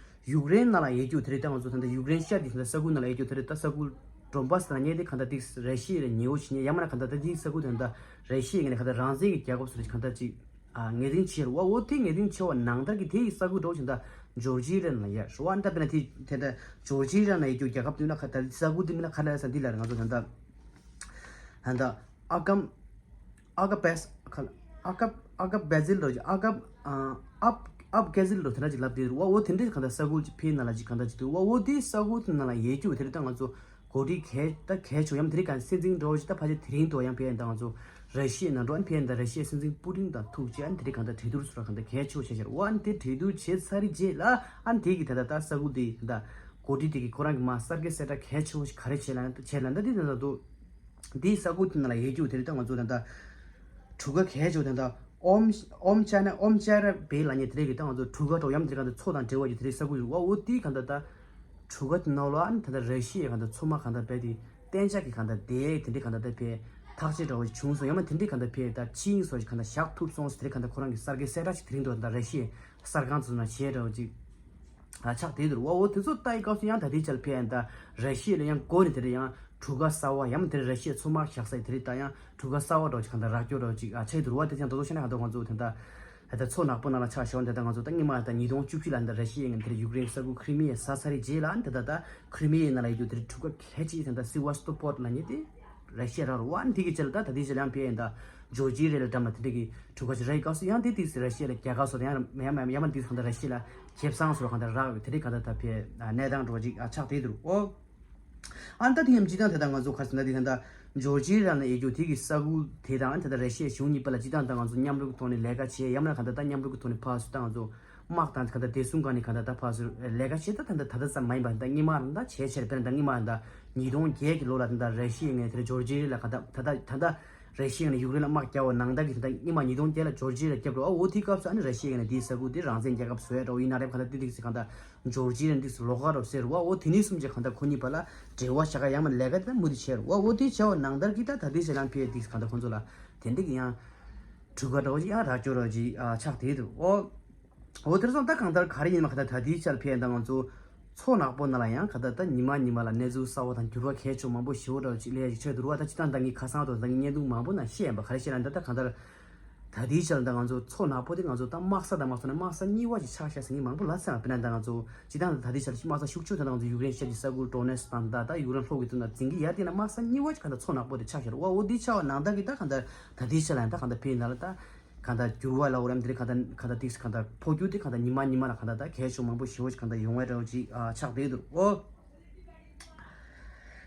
ཡུཀ་རེན་ནང་ལ་ཡོད་རྒྱུ་དེ་རེད། ད་ང་ཚོ་ད་ད་ཡུཀ་རེན་ཤར་གྱི་ད་ས་ཁུལ་ནང་ལ་ཡོད་རྒྱུ་དེ་རེད། ད་ས་ཁུལ་ཌོན་བྷ་སི་ལབ་མཁན་དེ་གང་ལྟར་དེ་ར་ཤི་ཡ་ལ་ཉེ་བོ་བྱེད་མཁན། ཡང་མིན་ན་གང་ལྟར་ད་དེ་ས་ཁུལ་དེ་ད་ར་ཤི་ཡའི་ངོས་ནས་གང་ལྟར་རང་བཙན་གྱི་རྒྱལ་ཁབ་སུ་རེད། གང་ལྟར་ཅིག་ཨ་ངེས་གཏིང་ཆེ་རུ་བ། འོ་དེ་ངེས་གཏིང་ཆེ་བ་ནང་ལྟར་གྱི་དེ་ཡི་ས་ཁུལ་འགྲོ་བཞིན་ད་ཇོར་ཇི་རེད་ལ་ཡ་རུ་བ། ད་དཔེར་ན་དེ་དེ་ད་ཇོར་ཇི་རེད་ལ་ཡ་རྒྱུ་རྒྱལ་ཁབ་དེ་ན་ག་ད་ས་ཁུལ་དེ་མིན་ན་ག་ལ་ས་འདི་ལ་ང་ཚོ་ད་ད་ད་ད་ཨ་ཀམ་ཨ་ཀ་པེས་ཁ་ཨ་ཀ་ཨ་ཀ་བེ་ཟིལ་རོ་ཨ་ཀ་ཨ་ཨབ་ཨབ་གེ་ཟིལ་རོ་དེ་འདྲ་ཅིག་ལབ་དེ་རུ་བ། འོ་དེ་འདྲའི་གང་ལྟར་ས་ཁུལ་ཅིག་ཕེ་ན་ལ་ཅིག་གང་ལྟར་ཅིག་དུ་བ། འོ་དེ་ས་ཁུལ་དེ་ན་ལ་ཡ་རྒྱུ་དེ་རེད། ད་ང་ཚོ་གོ་སྒྲིག་གལ་ད་གལ་ཆེ་ཡང་དེ་རིང་གང་སྲིད་འཛིན་འགྲོ་བཞིན་ད་ཕལ་ཆེར་དེ་རིང་དུ་ཡང་ཕེ་ཡིན་ད་ང་ཚོ་ར་ཤི་ཡའི་ནང་འགྲོ་ཨན་ཕེ་ཡིན་ད་ར་ཤི་ཡའི་སྲིད་འཛིན་པུ་ཏིན་དང་ཐུག་ཅེས་ཨན་དེ་རིང་གང་ད་གྲོས་བསྡུར་སོགས་གང་ད་གལ་ཆེ་བོ་བྱས་ཤར་བ། ཨན་དེ་གྲོས་བསྡུར་བྱས་ཚར་རེད་རྗེས་ལ་ཨན་དེ་གི་ད་ད་ད་ས་ཁུལ་དེ་ད་གོ་སྒྲིག་དེ་གི་ཁོ་རང་གི་མ་གསར་སྐད་གསལ་བསྒྲགས་གལ་ཆེ་བོ་ཞིག་ག་རེ་བྱས་ལ་བྱས་ལ་ད་དེ་ད་ད་དུ་དེ་ས་ཁུལ་དེ་ནང་ལ་ཡ་རྒྱུ་དེ་རིང་ད་ང་ཚོ་ད་ད་གྲུ་ཁ་གལ་ཆེ་བོ་ད་ད་ཨོམ་ཨོམ་ཅ་ན་ཨོམ་ཅ་ར་བེ་ལ་ཉེ་དེ་རིང་གི་ད་ང་ཚོ་གྲུ་ཁ་འགྲོ་ཡམ་དེ་རིང་གང་ད་མཚོ་དང་འབྲེལ་བ་ཡོད་དེ་རིང་ས་ཁུལ་རུ་བ། འོ་དེ་གང་ད་ད་གྲུ་ཁ་དེ་ནང་ལ་ཨ་ནི་ད་ལྟ་ར་ཤི་ཡའི་གང་ལྟར་མཚོ་དམག་གང་ལྟར་རྦད་དེ་གཏན་འཇགས་ཀྱི་གང་ལྟར་དེ་དེ་འདྲའི་གང་ལྟར་ད་ཕེ་ཐག་གཅོད་འདྲ་བོ་ཞིག་བྱུང་སོང་། ཡང་མ་དེ་འདྲའི་གང་ལྟར་ཕེ་ད་ཕྱིའི་སོགས་ཀྱི་གང་ལྟར་བཞག་ཐུབ་སོང་ཟེར་དེ་གང་ལྟར་ཁོ་རང་གི་གསར་འགྱུར་གསལ་བསྒྲགས་ཤིག་དེ་རིང་དུ་ད་ར་ཤི་ཡའི་གསར་ཁང་ཚོ་ནང་བྱས་འདྲ་བོ་ཅིག་ཨ་ཆགས་བསྡད་འདུག་བ། འོ་དེ་ཚོ་ལྟ་ཡི་སྐབས་སུ་ཡང་ད་ལྟའི་ཆར་ཕེ་ཡང་ད་ར་ཤི་ཡ་ལ་ཡང་སྒོ་ནས་དེ་འདྲ་ཡང་གྲུ་ཁ་གསར་བ་ཡང་མ་དེ་ར་ཤི་ཡའི་མཚོ་དམག་བཞག་ས་དེ་རིང་ད་ཡང་གྲུ་ཁ་གསར་བ་འདྲ་བོ་ཅིག་གང་ལྟར་རག་སྐྱོ་འདྲ་བོ་ཅིག་ཨ་ཆགས་འདུག་བ། དེ་ཚོ་ཡང་ད་དུང་བཤད་ན་གང་ལྟར་ང་ཚོ་དེ་འདྲ། ད་ལྟ་མཚོ་ནག་པོ་ནང་ལ་ཆགས་ཤོར་འདི་ལྟར་ང་ཚོ་ད་སྔོན་མ་ད་ཉིས་སྟོང་བཅུ་བཞི་ལ་འདི་ར་ཤི་ཡའི་ངོས་ནས་ཡུཀ་རེན་ས་ཁུལ་ཁི་རི་མི་ཡ་ཟ་ས་རེད་རྗེས་ལ་འདི་ད་ད་ཁི་རི་མི་ཡའི་ནང་ལ་ཡོད་རྒྱུ་དེ་རིང་གྲུ་ཁ་གལ་ཆེ་ད་ད་སི་ཝ་སྟོ་པོར་ལ་ཉེ་དེ་ར་ཤི་ཡ་ར་རུ་བ། འདི་གི་ཆེད་ལ་ད་ད་དེ་ཆེད་ལ་ཡང་ཕེ་ཡིན་ད་ཇོར་ཇི་རེད་ལ་འགྲམ་ལ་དེ་འདྲ་གི་གྲུ་ཁ་ཆེ་རེད། སྐབས་སུ་ཡང་དེ་དེ་ར་ཤི་ཡ་ལ་རྒྱལ་ཁ་སོ་ད་ཡང་ཡ་མ་ཡ་མ་དེ་ཚོ་ད་ར་ཤི་ཡ་ལ་ཁེ་བཟང་སོ་གང་ད་རག་ཡོད་དེ་རིང་གང་ད་ད་ཕེ་གནས་སྟངས་འགྲོ་ཅིག་ཆགས་བསྡད་འདུག་ཨོ། ཨ་ནི་ད་དེ་ཡང་སྤྱི་བཏང་དེ་དག་ང་ཚོ་ཁ་སང་ད་དེ་ད་ད་ཇོར་ཇི་ར་ནས་ཡོད་རྒྱུ་དེ་གི་ས་ཁུལ་དེ་དང་ད་ད་ར་ཤི་ཡའི་གཞུང་གཉིས་བར་ལ་སྤྱི་བཏང་ད་ང་ཚོ་མཉམ་རུབ་ཀྱི་ཐོག་ནས་ལས་ཀ་བྱས། ཡང་མིན་ན་གང་ད་ད་མཉམ་རུབ་ཀྱི་ཐོག་ནས་ཕར་ཚུར་ད་ང་ཚོ་དམག་དང་གང་ད་བདེ་སྲུང་སྒང་ནས་གང་ད་ད་ཕར་ཚུར་ལས་ཀ་བྱས། ད་ད་ད་ད་ད་ཙམ་མ་ཡིན་པ་ད་སྔོན་མ་རང་ད་བྱས་བྱས་རེད། དཔེར་ན་ད་སྔོན་མ་ད་ཉིས་སྟོང་བརྒྱད་ཀྱི་ལོ་ལ་ད་ད་ར་ཤི་ཡའི་ངོས་དེར་ཇོར་ཇི་ར་ལ་གང་ད་ད་ད་ད་ད་ར་ཤི་ཡའི་ངོས་ནས་ཡུཀ་རེན་ལ་དམག་བརྒྱབ་པ་ནང་ད་གི་ད་ད་སྔོན་མ་ཉིས་སྟོང་བརྒྱད་ལ་ཇོར་ཇི་ར་བརྒྱབ་རོ། ཨ་འོ་དེའི་སྐབས་སུ་ཨ་ནི་ར་ཤི་ཡའི་ངོས་ནས་དེའི་ས་ཁུལ་དེ་རང་བཙན་རྒྱལ་ཁབ་བཟོ་ཡ་འདྲ་བོ་ཡིན་ན་རེད། གང་ད་དེ་དེ་གི་ས་གང་ད་ཇོར་ཇི་ར་འདི་སུ་ལོག་ག་རོ་ཟེར་བ། འོ་དེ་ནས་གསུམ་བྱས་གང་ལྟར་ཁོ་གཉིས་བར་ལ་འབྲེལ་བ་བཞག་ག་ཡང་མ་ལས་ཀ་དེ་མུ་མཐུད་བྱས་རོ། འོ་དེ་བྱས་པ་ནང་ལྟར་གྱི་ད་ད་ལྟའི་ཆ་ལ་ཕེ་དེ་གང་ལྟར་ཁོ་ཚོ་ལ་དེ་འདྲ་གི་ཡང་གྲུ་ཁ་འདྲ་བོ་ཅིག་ཡང་རག་སྐྱོ་རོ་ཅིག་ཆགས་བསྡད་འདུག་འོ། འོ་དེར་སོང་ད་གང་ལྟར་ག་རེ་ཡིན་མ་ག་ད་ད་ལྟའི་ཆ་ལ་ཕེ་ད་ང་ཚོ་མཚོ་ནག་པོ་ནང་ལ་ཡང་ག་ད་ད་ཉི་མ་ཉི་མ་ལ་གནས་ཚུལ་གསར་བ་དང་འགྱུར་བ་གལ་ཆེ་མང་པོ་ཞེ་པོ་འདྲ་བོ་ཅིག་སླེབས་ཡ་ཅིག་ཆགས་འདུག་བ། ད་ཅི་ད་ད་ངས་ཁ་སང་དང་ད་ངས་བརྙན་ཐུང་མང་པོ་ནང་བཤད་ཡིན་པ་ག་རེ་བཤད་ན་ད་ད་གང་ལྟར། ད་ལྟའི་ཆར་ད་ང་ཚོ་མཚོ་ནག་པོ་དེ་ང་ཚོ་ད་དམག་ས་དང་དམག་ས་ནས་དམག་ས་གཉིས་པ་ཅིག་ཆགས་ཤག་ཟེར་མཁན་མང་པོ་ལབ་ཚར། དཔེར་ན་ད་ང་ཚོ་སྤྱི་བཏང་ད་ད་ལྟའི་ཆར་དམག་ས་ཤུགས་ཆེ་ད་ང་ཚོ་ཡུཀ་རེན་ཤར་གྱི་ས་ཁུལ་ཌོ་ནེ་སི་དང་ད་ད་ཡུཀ་རེན་ལྷོ་གི་དོན་དང་འཛིན་གྱི་ཡར་བལྟས་ན་དམག་ས་གཉིས་པ་ཅིག་ག་ད་མཚོ་ནག་པོ་དེ་ཆགས་ཤག་རེད་བ། འོ་དེ་ཆགས་པ་ནང་ད་གི་ད་ག་ད་ད་ལྟའི་ཆར་ལ་ཡང་ད་ག་ད་ཕེ་ཡིན་ན་ལ་ད་ག་ད་འགྱུར་བ་ལ་འོ་རེམ་དེ་རེད། ག་ད་ག་ད་ཏིག་ག་ད་འཕོ་འགྱུར་དེ་ག་ད་ཉི་མ་ཉི་མ་ལ་ག་ད་ད་གལ་ཆེ་མང་པོ་ཞེ་པོ་ཅིག་ག་ད་ཡོང་བའི་འདྲ་བོ་ཅིག་ཆགས་བསྡད་འདུག་འོ།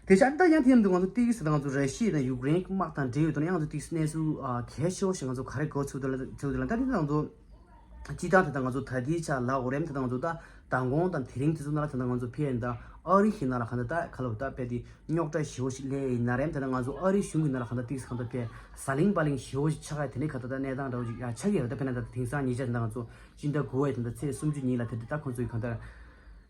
དེ་ཆ་ད་ཡང་དེ་ཡིན་དུས་ང་ཚོ་ཏིག་ས་ད་ང་ཚོ་ར་ཤི་ཡ་དང་ཡུཀ་རེན་དམག་དང་འབྲེལ་ཡོད་དོ་ན་ཡང་ང་ཚོ་ཏིག་གནས་ཚུལ་གལ་ཆེ་བོ་ཞིག་ང་ཚོ་ག་རེ་གོ་ཚུལ་དུ་ལ་ཚུལ་དུ་ལ་ད་དེ་ང་ཚོ་སྤྱི་བཏང་ད་ལྟ་ང་ཚོ་ད་ལྟའི་ཆ་ལ་འོ་རེམ་ད་ལྟ་ང་ཚོ་ད་མདང་དགོང་དང་དེ་རིང་དེ་ཚོ་ནང་ལ་ད་ལྟ་ང་ཚོ་ཕེ་ཡིན་ད་ཨ་རི་ཞིག་ནང་ལ་ག་ད་ད་ག་ལ་ད་དཔེ་དེ་རྙོག་དྲ་ཞེ་པོ་ཞིག་སླེབས་ཡིན་ན་རེམ། ད་ལྟ་ང་ཚོ་ཨ་རི་གཞུང་གི་ནང་ལ་ག་ད་ཏིག་ག་ད་དཔེ་ཟ་ལིང་པ་ལིང་ཞེ་པོ་ཞིག་ཆགས་ཡ་དེ་འདྲའི་ག་ད་ད་གནས་སྟངས་འདྲ་བོ་ཞིག་ཡ་ཆགས་ཀྱི་ཡོད་རེད། ད་དཔེར་ན་ད་ལྟ་དེང་སང་ཉེ་ཆར་ད་ང་ཚོ་སྤྱི་ཟླ་དགུ་པའི་ད་ལྟ་ཚེས་སུམ་ཅུ་ཉིན་ལ་དེ་འདྲ་ད་ཁོང་ཚོ་གི་ག་ད་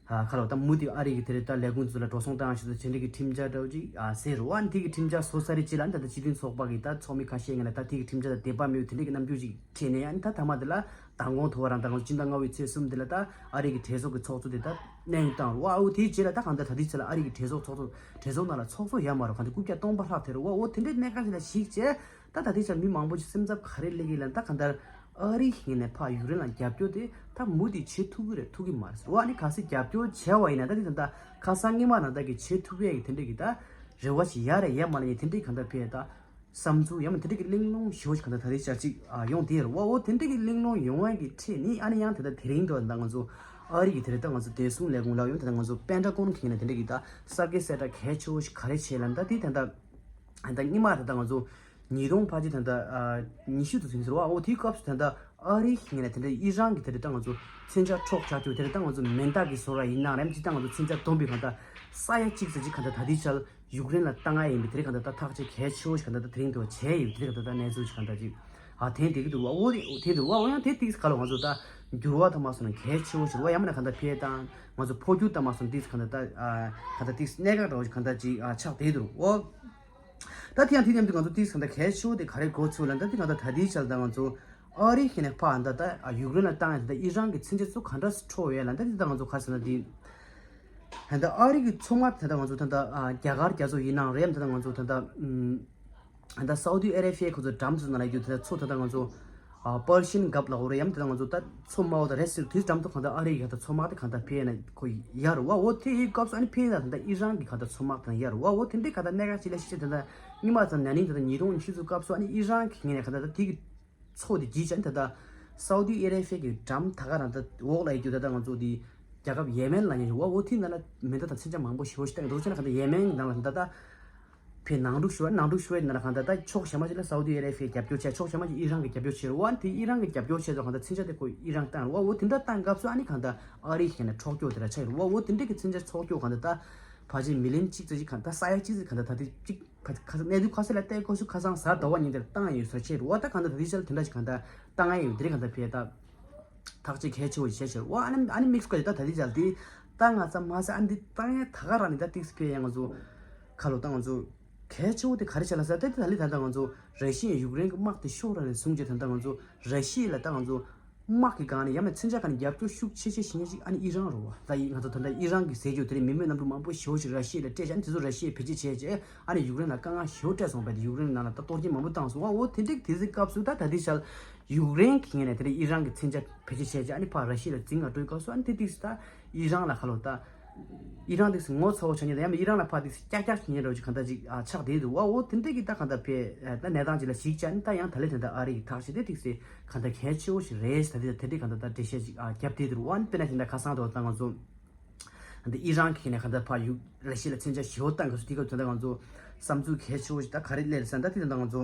ཨ་ག་ལ་ད་མུ་མཐུད་ཨ་རི་གི་དེ་འདྲའི་ད་ལས་ཁུངས་ཚོ་ལ་འགྲོ་སོང་བཏང་ཞིག་ད་དེ་འདྲའི་གི་ཁྲིམས་འཆར་འདྲ་བོ་ཅིག་ཨ་ཟེར་རོ། ཨ་ནི་དེ་གི་ཁྲིམས་འཆར་བཟོ་ས་རེད་ཅེས་ལ་ཨ་ནི་ད་ལྟ་སྤྱི་མཐུན་ཚོགས་པ་གི་ད་ཚོགས་མི་ཁ་ཤས་ངོས་ལ་ད་དེ་གི་ཁྲིམས་འཆར་ད་དད་པ་མེད་པའི་དེ་འདྲའི་གི་རྣམ་འགྱུར་ཅིག་འཕྲད་ནས་ཨ་ནི་ད་ཐ་མ་དེ་ལ་མདང་དགོང་དུ་བ་རང་ད་ང་ཚོ་སྤྱི་ཟླ་ལྔ་པའི་ཚེས་གསུམ་དེ་ལ་ད་ཨ་རི་གི་གྲོས་ཚོགས་ཀྱི་ཚོགས་གཙོ་དེ་ད་གནས་དབྱུང་བཏང་རོ། ཨ་འོ་དེའི་རྗེས་ལ་ད་གང་ལྟར་ད་ལྟའི་ཆ་ལ་ཨ་རི་གི་གྲོས་ཚོགས་ཚོགས་གཙོ་གྲོས་ཚོགས་ནང་ལ་ཚོགས་གཙོ་ཡོད་མ་རེད། གང་ལྟར་རྐུབ་བཀྱག་སྟོང་པ་ལྷག་དེ་རོ། ཨ་འོ་དེ་འདྲའི་གནད་འགག་ཅིག་ལ་གཞིགས་བྱས་ད་ད་ལྟའི་ཆ་ལ་མི་མང་པོ་ཞིག་སེམས་འཚབ་ག་རེ་སླེབས་ཀྱི་ལ་ད་གང་ལྟར་ཨ་རི་ཞིག་ནས་ཕར་ཡུཀ་རེན་ལ་རྒྱབ་སྐྱོར་དེ་ད་མུ་མཐུད་བྱེད་ཐུབ་ཀྱི་རེད་ཐུབ་ཀྱི་མ་རེད་ཟེར་བ། ཨ་ནི་གལ་སྲིད་རྒྱབ་སྐྱོར་བྱས་པ་ཡིན་ན་ད་དེ་ད་ལྟ་ཁ་སང་སྔོན་མ་ནང་ལྟར་གྱི་བྱེད་ཐུབ་ཡས་ཀྱི་དེ་འདྲའི་གི་ད་རེ་བ་ཞིག་ཡ་རེད་ཡ་མ་རེད་ཡ་དེ་འདྲའི་གང་ལྟར་ཕེ་ད། བསམ་ཚུལ་ཡང་མིན་དེ་འདྲ་གི་གླེང་སློང་ཞེ་པོ་ཞིག་གང་ལྟར་ད་རེས་ཆར་ཅིག་ཨ་ཡོང་དེ་རེད་བ། འོ་དེ་འདྲ་གི་གླེང་སློང་ཡོང་བ་གི་ཁྲིད་ནི་ཨ་ནི་ཡང་དེ་ལྟར་དེ་རིང་དུ་ད་ང་ཚོ་ཨ་རི་གི་དེ་རེད་ད་ང་ཚོ་བདེ་སྲུང་ལས་ཁུངས་ལ་ཡོང་དེ་ལྟར་ང་ཚོ་པེན་ཊ་གོན་གི་ནས་དེ་འདྲ་གི་ད་གསར་སྐད་གསལ་བསྒྲགས་གལ་ཆེ་བོ་ཞིག་ག་རེ་བྱས་ལ་ད་དེ་ད་ད་ད་སྔོན་མ་ད་ད་ང་ཚོ་ཉིས་སྟོང་ཕལ་ཆེར་ད་ད་ཨ་ཉི་ཤུ་དུ་ཟིན་ཟེར་བ། འོ་དེའི་སྐབས་སུ་ད་ད་ཨ་རི་གི་ནས་དེ་འདྲ་ཨི་རན་གི་དེ་རེད་ད་ང་ཚོ་མཚོན་ཆ་འཕྲོག་བྱ་རྒྱུ་དེ་རེད་ད་ང་ཚོ་མེ་མདའ་གི་བཟོ་ར་ཡིན་ན་རེད་ཅི་ད་ང་ཚོ་མཚོན་ཆ་སྡོམ་པའི་གང་ལྟར་ས་ཡ་གཅིག་ཙམ་ཅིག་གང་ལྟར་ད་ལྟའི་ཆར། ཡུཀ་རེན་ལ་བཏང་ཡ་ཡིན་པའི་དེ་རིང་གང་ལྟར་ད་ཐག་གཅོད་གལ་ཆེ་བོ་ཞིག་གང་ལྟར་ད་དེ་རིང་དུ་བྱས་ཡོད། དེ་རིང་གང་ལྟར་ད་གནས་ཚུལ་ཞིག་གང་ལྟར་ཅིག་ཨ་དེ་འདི་གི་འདུག་བ། འོ་དེ་འདུག་བ། འོ་ཡང་དེ་ཏིག་ག་ལ་ང་ཚོ་ད་འགྱུར་བ་ད་མ་སོང་ན་གལ་ཆེ་བོ་ཞིག་བ་ཡང་མིན་ན་གང་ལྟར་ཕེ་དང་ང་ཚོ་འཕོ་འགྱུར་ད་མ་སོང་ན་ཏིག་གང་ལྟར་ད་ཨ་གང་ལྟར་ཏིག་གནད་འགག་འདྲ་བོ་ཞིག་གང་ལྟར་ཅིག་ཨ་ཆགས་བསྡད་འདུག་འོ། ད་དེ་ཡང་དེ་མཉམ་དུ་ང་ཚོ་ཏིས་གང་ལྟར་གལ་ཆེ་བོ་དེ་ག་རེ་གོ་ཚུལ་ལ་ད་དེ་གང་ལྟར་ད་ལྟའི་ཆར་ད་ང་ཚོ་ཨ་རི་ཁེ་ནས་ཕ་ད་ད་ཡུཀ་རེན་ལ་བཏང་ཡ་ད་ད་ཨི་རན་གྱི་མཚོན་ཆ་ཚོ་ག་འདྲ་འཕྲོ་ཡོད་ལ་ད་དེ་ད་ང་ཚོ་ག་ཟེར་ན་དེ་ད་ད་ཨ་རི་གི་མཚོ་དམག་ད་ད་ང་ཚོ་ད་ད་རྒྱ་གར་རྒྱ་མཚོ་ཡིན་ནའང་རེད་ད་ད་ང་ཚོ་ད་ད་ད་སའུ་ཏི་ཨ་རེ་བྷི་ཡ་ཁོ་ཚོ་འགྲམ་ཚོ་ནང་ལ་ཡོད་ད་ད་མཚོ་ད་ད་ང་ཚོ། པར་ཤིན་གབ་ལ་འོ་རེ་ཡམ་དེ་ང་ཚོ་ད་མཚོ་དམའ་བོ་དང་རེ་སིར་དུས་འགྲམ་དུ་གང་ལྟར་ཨ་རི་གི་གང་ལྟར་མཚོ་དམག་དེ་གང་ལྟར་ཕེ་ན་ཁོ་ཡར་བ་འོ་དེ་ཡི་སྐབས་སུ་ཨ་ནི་ཕེ་ན་ད་ལྟ་ཨི་རན་གི་གང་ལྟར་མཚོ་དམག་དང་ཡར་བ་འོ་དེ་འདྲའི་གང་ལྟར་གནད་འགག་ཅིག་ལ་ཤི་ཆེ་དེ་ད་སྔོན་མ་ཙམ་ན་ནིང་དེ་ད་ཉིས་སྟོང་ཉི་ཤུ་ཚོ་སྐབས་སུ་ཨ་ནི་ཨི་རན་གི་ངོས་ནས་གང་ལྟར་ད་དེ་གི་མཚོ་དེ་བརྗིད་ཅན་དེ་ད་སའུ་ཏི་ཨེ་རེ་ཕེ་གི་འགྲམ་ད་ག་རང་ད་འོག་ལ་ཡི་རྒྱུ་དེ་ད་ང་ཚོ་དེ་རྒྱལ་ཁབ་ཡེ་མེན་ལ་ཉེ་བ་འོ་དེ་ན་ལ་མེ་མདའ་དང་མཚོན་ཆ་མང་པོ་ཞེ་པོ་ཞིག་བཏང་འདུག་ཅེ་ན་གང་ལྟར་ཡེ་མེན་ནང་ལ་ད་ད། ཕེ་ནང་འཁྲུག་ཤོར་ནང་འཁྲུག་ཤོར་ཡིན་ན་ལ་གང་ལྟར་ད་ཕྱོགས་གཞན་པ་ཞིག་ལ་སའུ་ཏི་ཨ་རེ་བྷི་ཡའི་རྒྱབ་སྐྱོར་བྱས་ཕྱོགས་གཞན་པ་ཞིག་ཨི་རན་གྱི་རྒྱབ་སྐྱོར་བྱས་རེད་བ། དེ་ཨི་རན་གྱི་རྒྱབ་སྐྱོར་བྱས་ཙང་གང་ལྟར་མཚོན་ཆ་དེ་ཁོ་ཨི་རན་བཏང་རེད་བ། འོ་དེ་འདྲ་བཏང་སྐབས་སུ་ཨ་ནི་གང་ལྟར་ཨ་རི་ཞིག་ནས་འཕྲོག་རྒྱུ་དེ་འདྲ་ཆགས་ཡོད་རེད་བ། འོ་དེ་འདྲ་གི་མཚོན་ཆ་འཕྲོག་རྒྱུ་གང་ལྟར་ད་ཕལ་ཆེར་མི་ལི་ཡོན་གཅིག་ཙམ་ཞིག་གང་ལྟར་ས་ཡ་གཅིག་ཙམ་གང་ལྟར་ད་དེ་གཅིག་ཁ་ཁ་གནས་ཚུལ་ཁ་གསལ་ལ་བལྟས་སྐབས་སུ་ཁ་སང་གཟའ་ཟླ་བ་ཉིན་དེར་བཏང་ཡོད་ཟེར་བཤད་རེད་བ། ད་གང་ལྟར་ད་དེ་ཆ་ལ་དེ་འདྲ་ཞིག་གང་ལྟར་བཏང་ཡ་ཡོད་དེ་རིགས་གང་ལྟར་ཕེ་ད། ཐག་གཅོད་གལ་ཆེ་བོ་ཞིག་བྱས་ཤག་འོ་ཨ་ནི་ཨ་ནི་དམིགས་སུ་བཀར་ཏེ་ད་ད་ལྟའི་ཆར་དེ་ད་ང་ཚང་མ་ཟ་ཨ་ནི་འདི་ཏང་ཡ་ད་ག་རང་ནི་ད་ཏིག་སི་ཕེ་ཡ་ང་ཚོ་ཁ་ལོ་ད་ང་ཚོ་གལ་ཆེ་བོ་དེ་ག་རེ་བྱས་ལ་ཟ་ད་དེ་ད་ལི་ད་ད་ང་ཚོ་ར་ཤི་ཡ་ཡུཀ་རེན་གྱི་དམག་དེ་ཤོར་ར་ནས་བཟུང་རྗེས་ད་ད་ང་ཚོ་ར་ཤི་ཡ་ལ་ད་ང་ཚོ་དམག་གི་སྒང་ནས་ཡང་མེད་མཚོན་ཆ་སྒང་ནས་རྒྱབ་སྐྱོར་ཤུགས་ཆེ་ཆེ་ཞིག་ཉེ་ཞིག་ཨ་ནི་ཨི་རན་རོ་བ་ད་ཡི་ང་ཚོ་ད་ད་ཨི་རན་གྱི་ཟས་རྒྱུ་དེ་རིང་མི་མེད་གནམ་གྲུ་མང་པོ་ཞེ་བོ་ཞིག་ར་ཤི་ཡ་ལ་སྤྲད་བྱས་ཨ་ནི་དེ་ཚོ་ར་ཤི་ཡ་བེད་སྤྱོད་བྱས་རྗེས་ཨ་ནི་ཡུཀ་རེན་ལ་དཀའ་ངལ་ཞེ་བོ་སྤྲད་སོང་བས་དེ་ཡུཀ་རེན་ནང་ལ་ད་གཏོར་སྐྱོན་མང་པོ་བཏང་སོང་བ། འོ་དེ་འདྲ་དེ་ཚོའི་སྐབས་སུ་ད་ད་ལྟའི་ཆར། ཡུཀ་རེན་གྱི་ངོས་ནས་དེ་རིང་ཨི་རན་གྱི་མཚོན་ཆ་བེད་སྤྱོད་བྱས་རྗེས་ཨ་ནི་ཕར་ར་ཤི་ཡ་ལ་འཛིང་ག་འགྲོ་སྐབས་སུ་ཨ་ནི་དེ་དུས་སུ་ད་ཨི་རན་ལ་ཁ་ལོ་ད། ཨི་རན་དུས་སུ་ངོ་ཚ་བོ་ཆགས་ཉེན་ད་ཡང་ཨི་རན་ལ་ཕར་དུས་སུ་ཀྱག་ཀྱག་བྱེད་ཉེན་འདྲ་བོ་ཅིག་གང་ལྟར་ཅིག་ཨ་ཆགས་བསྡད་འདུག་བ། འོ་དེ་འདྲ་གི་ད་གང་ལྟར་ཕེ་ད་གནས་སྟངས་ཅིག་ལ་གཞིགས་བྱས་ཨ་ནི་ད་ཡང་ད་ལེ་དེ་འདྲ་ཨ་རི་གི་ཐག་ཆོད་དེ་དུས་སུ་གང་ལྟར་གལ་ཆེ་བོ་ཞིག་རེད་ད་དེ་དེ་འདྲ་གང་ལྟར་ད་འགྲེལ་བཤད་ཅིག་ཨ་བརྒྱབ་བསྡད་འདུག་བ། ཨ་ནི་དཔེར་ན་དེ་འདྲ་ཁ་སང་དུ་ད་ང་ཚོ། འདི་ཨི་རན་གྱི་ནས་གང་ལྟར་ཕར་ཡུ་ར་ཤི་ཡ་ལ་མཚོན་ཆ་ཞེ་བོ་བཏང་དགོས་སུ་དེ་སྐབས་དོན་དག་ང་ཚོ་བསམ་ཚུལ་གལ་ཆེ་བོ་ཞིག་ད་ག་རེ་སླེབས་ཟེར་ན་ད་དེ་དོན་དག་ང་ཚོ་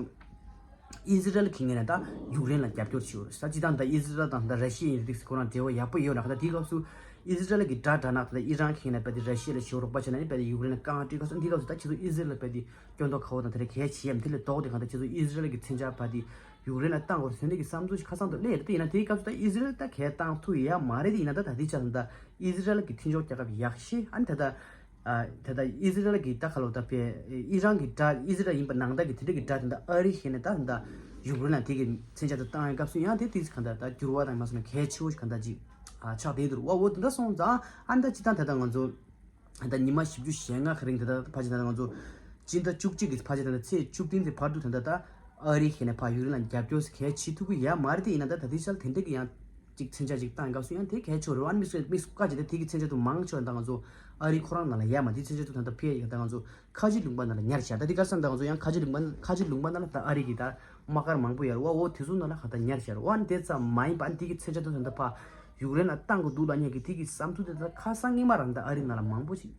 ཨི་ཟི་རལ་གྱི་ངོས་ནས་ད་ཡུཀ་རེན་ལ་རྒྱབ་སྐྱོར་བྱེད་འོ་ས་ཅི་དང་ད་ཨི་ཟི་རལ་དང་ད་ར་ཤི་ཡ་ཡིན་དུས་ཁོ་རང་འབྲེལ་བ་ཡག་པོ་ཡོད་ན་ག་ད་དེ་སྐབས་སུ་ཨི་ཟི་རལ་གྱི་དགྲ་དྲག་ན་ད་ཨི་རན་གྱི་ངོས་ནས་བལྟས་ཏེ་ར་ཤི་ཡ་ལ་ཞེ་བོ་རོགས་པ་བྱས་ན་ནི་བལྟས་ཏེ་ཡུཀ་རེན་ལ་དཀའ་ངལ་སྤྲད་ཁ་སོང་དེ་སྐབས་སུ་ད་ཁྱེད་ཚོ་ཨི་ཟི་རལ་ལ་བལྟས་ཏེ་སྐྱོན་འདོགས་ཁ་བོ་དང་དེ་རེ་གལ་ཆེ་ཡམ་དེ་ལས་ལྡོག་དེ་གང་ད་ཁྱེད་ཚོ་ཨི་ཟི་རལ་གྱི་མཚོན་ཆ་བལྟས་ཏེ་ཡུཀ་རེན་ལ་བཏང་དགོས་རེད་ཟེར་འདི་གི་བསམ་ཚུལ་ཞིག་ཁ་སང་དུ་སླེབས་རེད། དེ་ཡིན་ན་དེའི་སྐབས་སུ་ད་ཨི་ཟི་རལ་ད་གས་བཏང་ཐུབ་ཡ་མ་རེད། དེ་ཡིན་ན་ད་ད་ལྟའི་ཆ་ལ་ད། ཨི་ཟི་རལ་གྱི་མཐུན་ཕྱོགས་རྒྱལ་ཁབ་ཡག་ཤོས་ཨ་ནི་ད་ལྟ། ཨ་ད་ལྟ་ཨི་ཟི་རལ་གྱི་ད་ག་ལོ་ད་པའི་ཨི་རན་གྱི་དགྲ་ཨི་ཟི་རལ་ཡིན་པ་ནང་ལྟར་གྱི་དེ་འདྲ་གི་དགྲ་དེ་འདྲ་ཨ་རི་ཞེས་ནས་ད་ད་ཡུཀ་རེན་ལ་དེ་གི་མཚོན་ཆ་དེ་བཏང་ཡོད་སྐབས་སུ་ཡང་དེ་དུས་གང་ལྟར་ད་འགྱུར་བ་དང་མ་སོང་ན་གལ་ཆེ་བོ་ཞིག་གང་ལྟར་ཅིག་ཨ་ཆགས་བསྡད་འདུག་བ། འོ་དེ་འདྲ་སོང་ཙང་ཨ་ད་ཅི་ད་ད་ལྟ་ང་ཚོ་ད་ཉི་མ་བཞི་བཅུ་ཞེ་ལྔ་གི་རིང་དེ་ད་ཕལ་ཆེར་ད་ང་ཚོ་སྤྱི་ཟླ་བཅུ་གཅིག་གི་ཕལ་ཆེར་ད་ཚེས་བཅུ་བདུན་གྱི་བར་དུ་ད་ད་ད་ཨ་རི་ཞེས་ནས་ཕར་ཡུཀ་རེན་ལ་རྒྱབ་སྐྱོར་གལ་ཆེ་ཐུབ་ཀྱི་ཡ་མ་རེད། དེ་ཡིན་ན་ད་ད་དེ་ཆར་དེ་འདྲ་གི་ཡང་། གཅིག་མཚོན་ཆ་གཅིག་བཏང་སྐབས་སུ་ཡང་དེ་གལ་ཆེ་རེད་བ། ཨ་ནི་དམིགས་སུ་དམིགས་སུ་བཀར་བྱས་ཏེ་དེ་གི་མཚོན་ཆ་དུ་མང་ཆེ་བ་ད་ང་ཚོ་ཨ་རིའི་ཁོ་རང་ནང་ལ་ཡོད་མ་རེད། དེ་མཚོན་ཆ་དུ་ད་ལྟ་ཕེ་ཡ་ད་ང་ཚོ་ཁ་ཆེ་ལུང་པ་ནང་ལ་ཉར་བཞག་ད་དེ་ག་སང་ད་ང་ཚོ་ཡང་ཁ་ཆེ་ལུང་པ་ཁ་ཆེ་ལུང་པ་ནང་ལ་ད་ཨ་རི་གི་ད་དམག་སྒར་མང་པོ་ཡོད་རེད་བ། འོ་དེ་ཚོ་ནང་ལ་ག་ད་ཉར་བཞག་རེད་བ། ཨ་ནི་དེ་ཙམ་མ་ཡིན་པ་ཨ་ནི་དེ་གི་མཚོན་ཆ་དུ་ད་ལྟ་ཕ་ཡུཀ་རེན་ལ་བཏང་དགོས་འདུག་ལབ་མཁན་གི་དེ་གི་བསམ་ཚུལ་དེ་ད་ཁ་སང་སྔོན་མ་རང་ད་ཨ་རི་ནང་ལ་མང་པོ་ཞིག་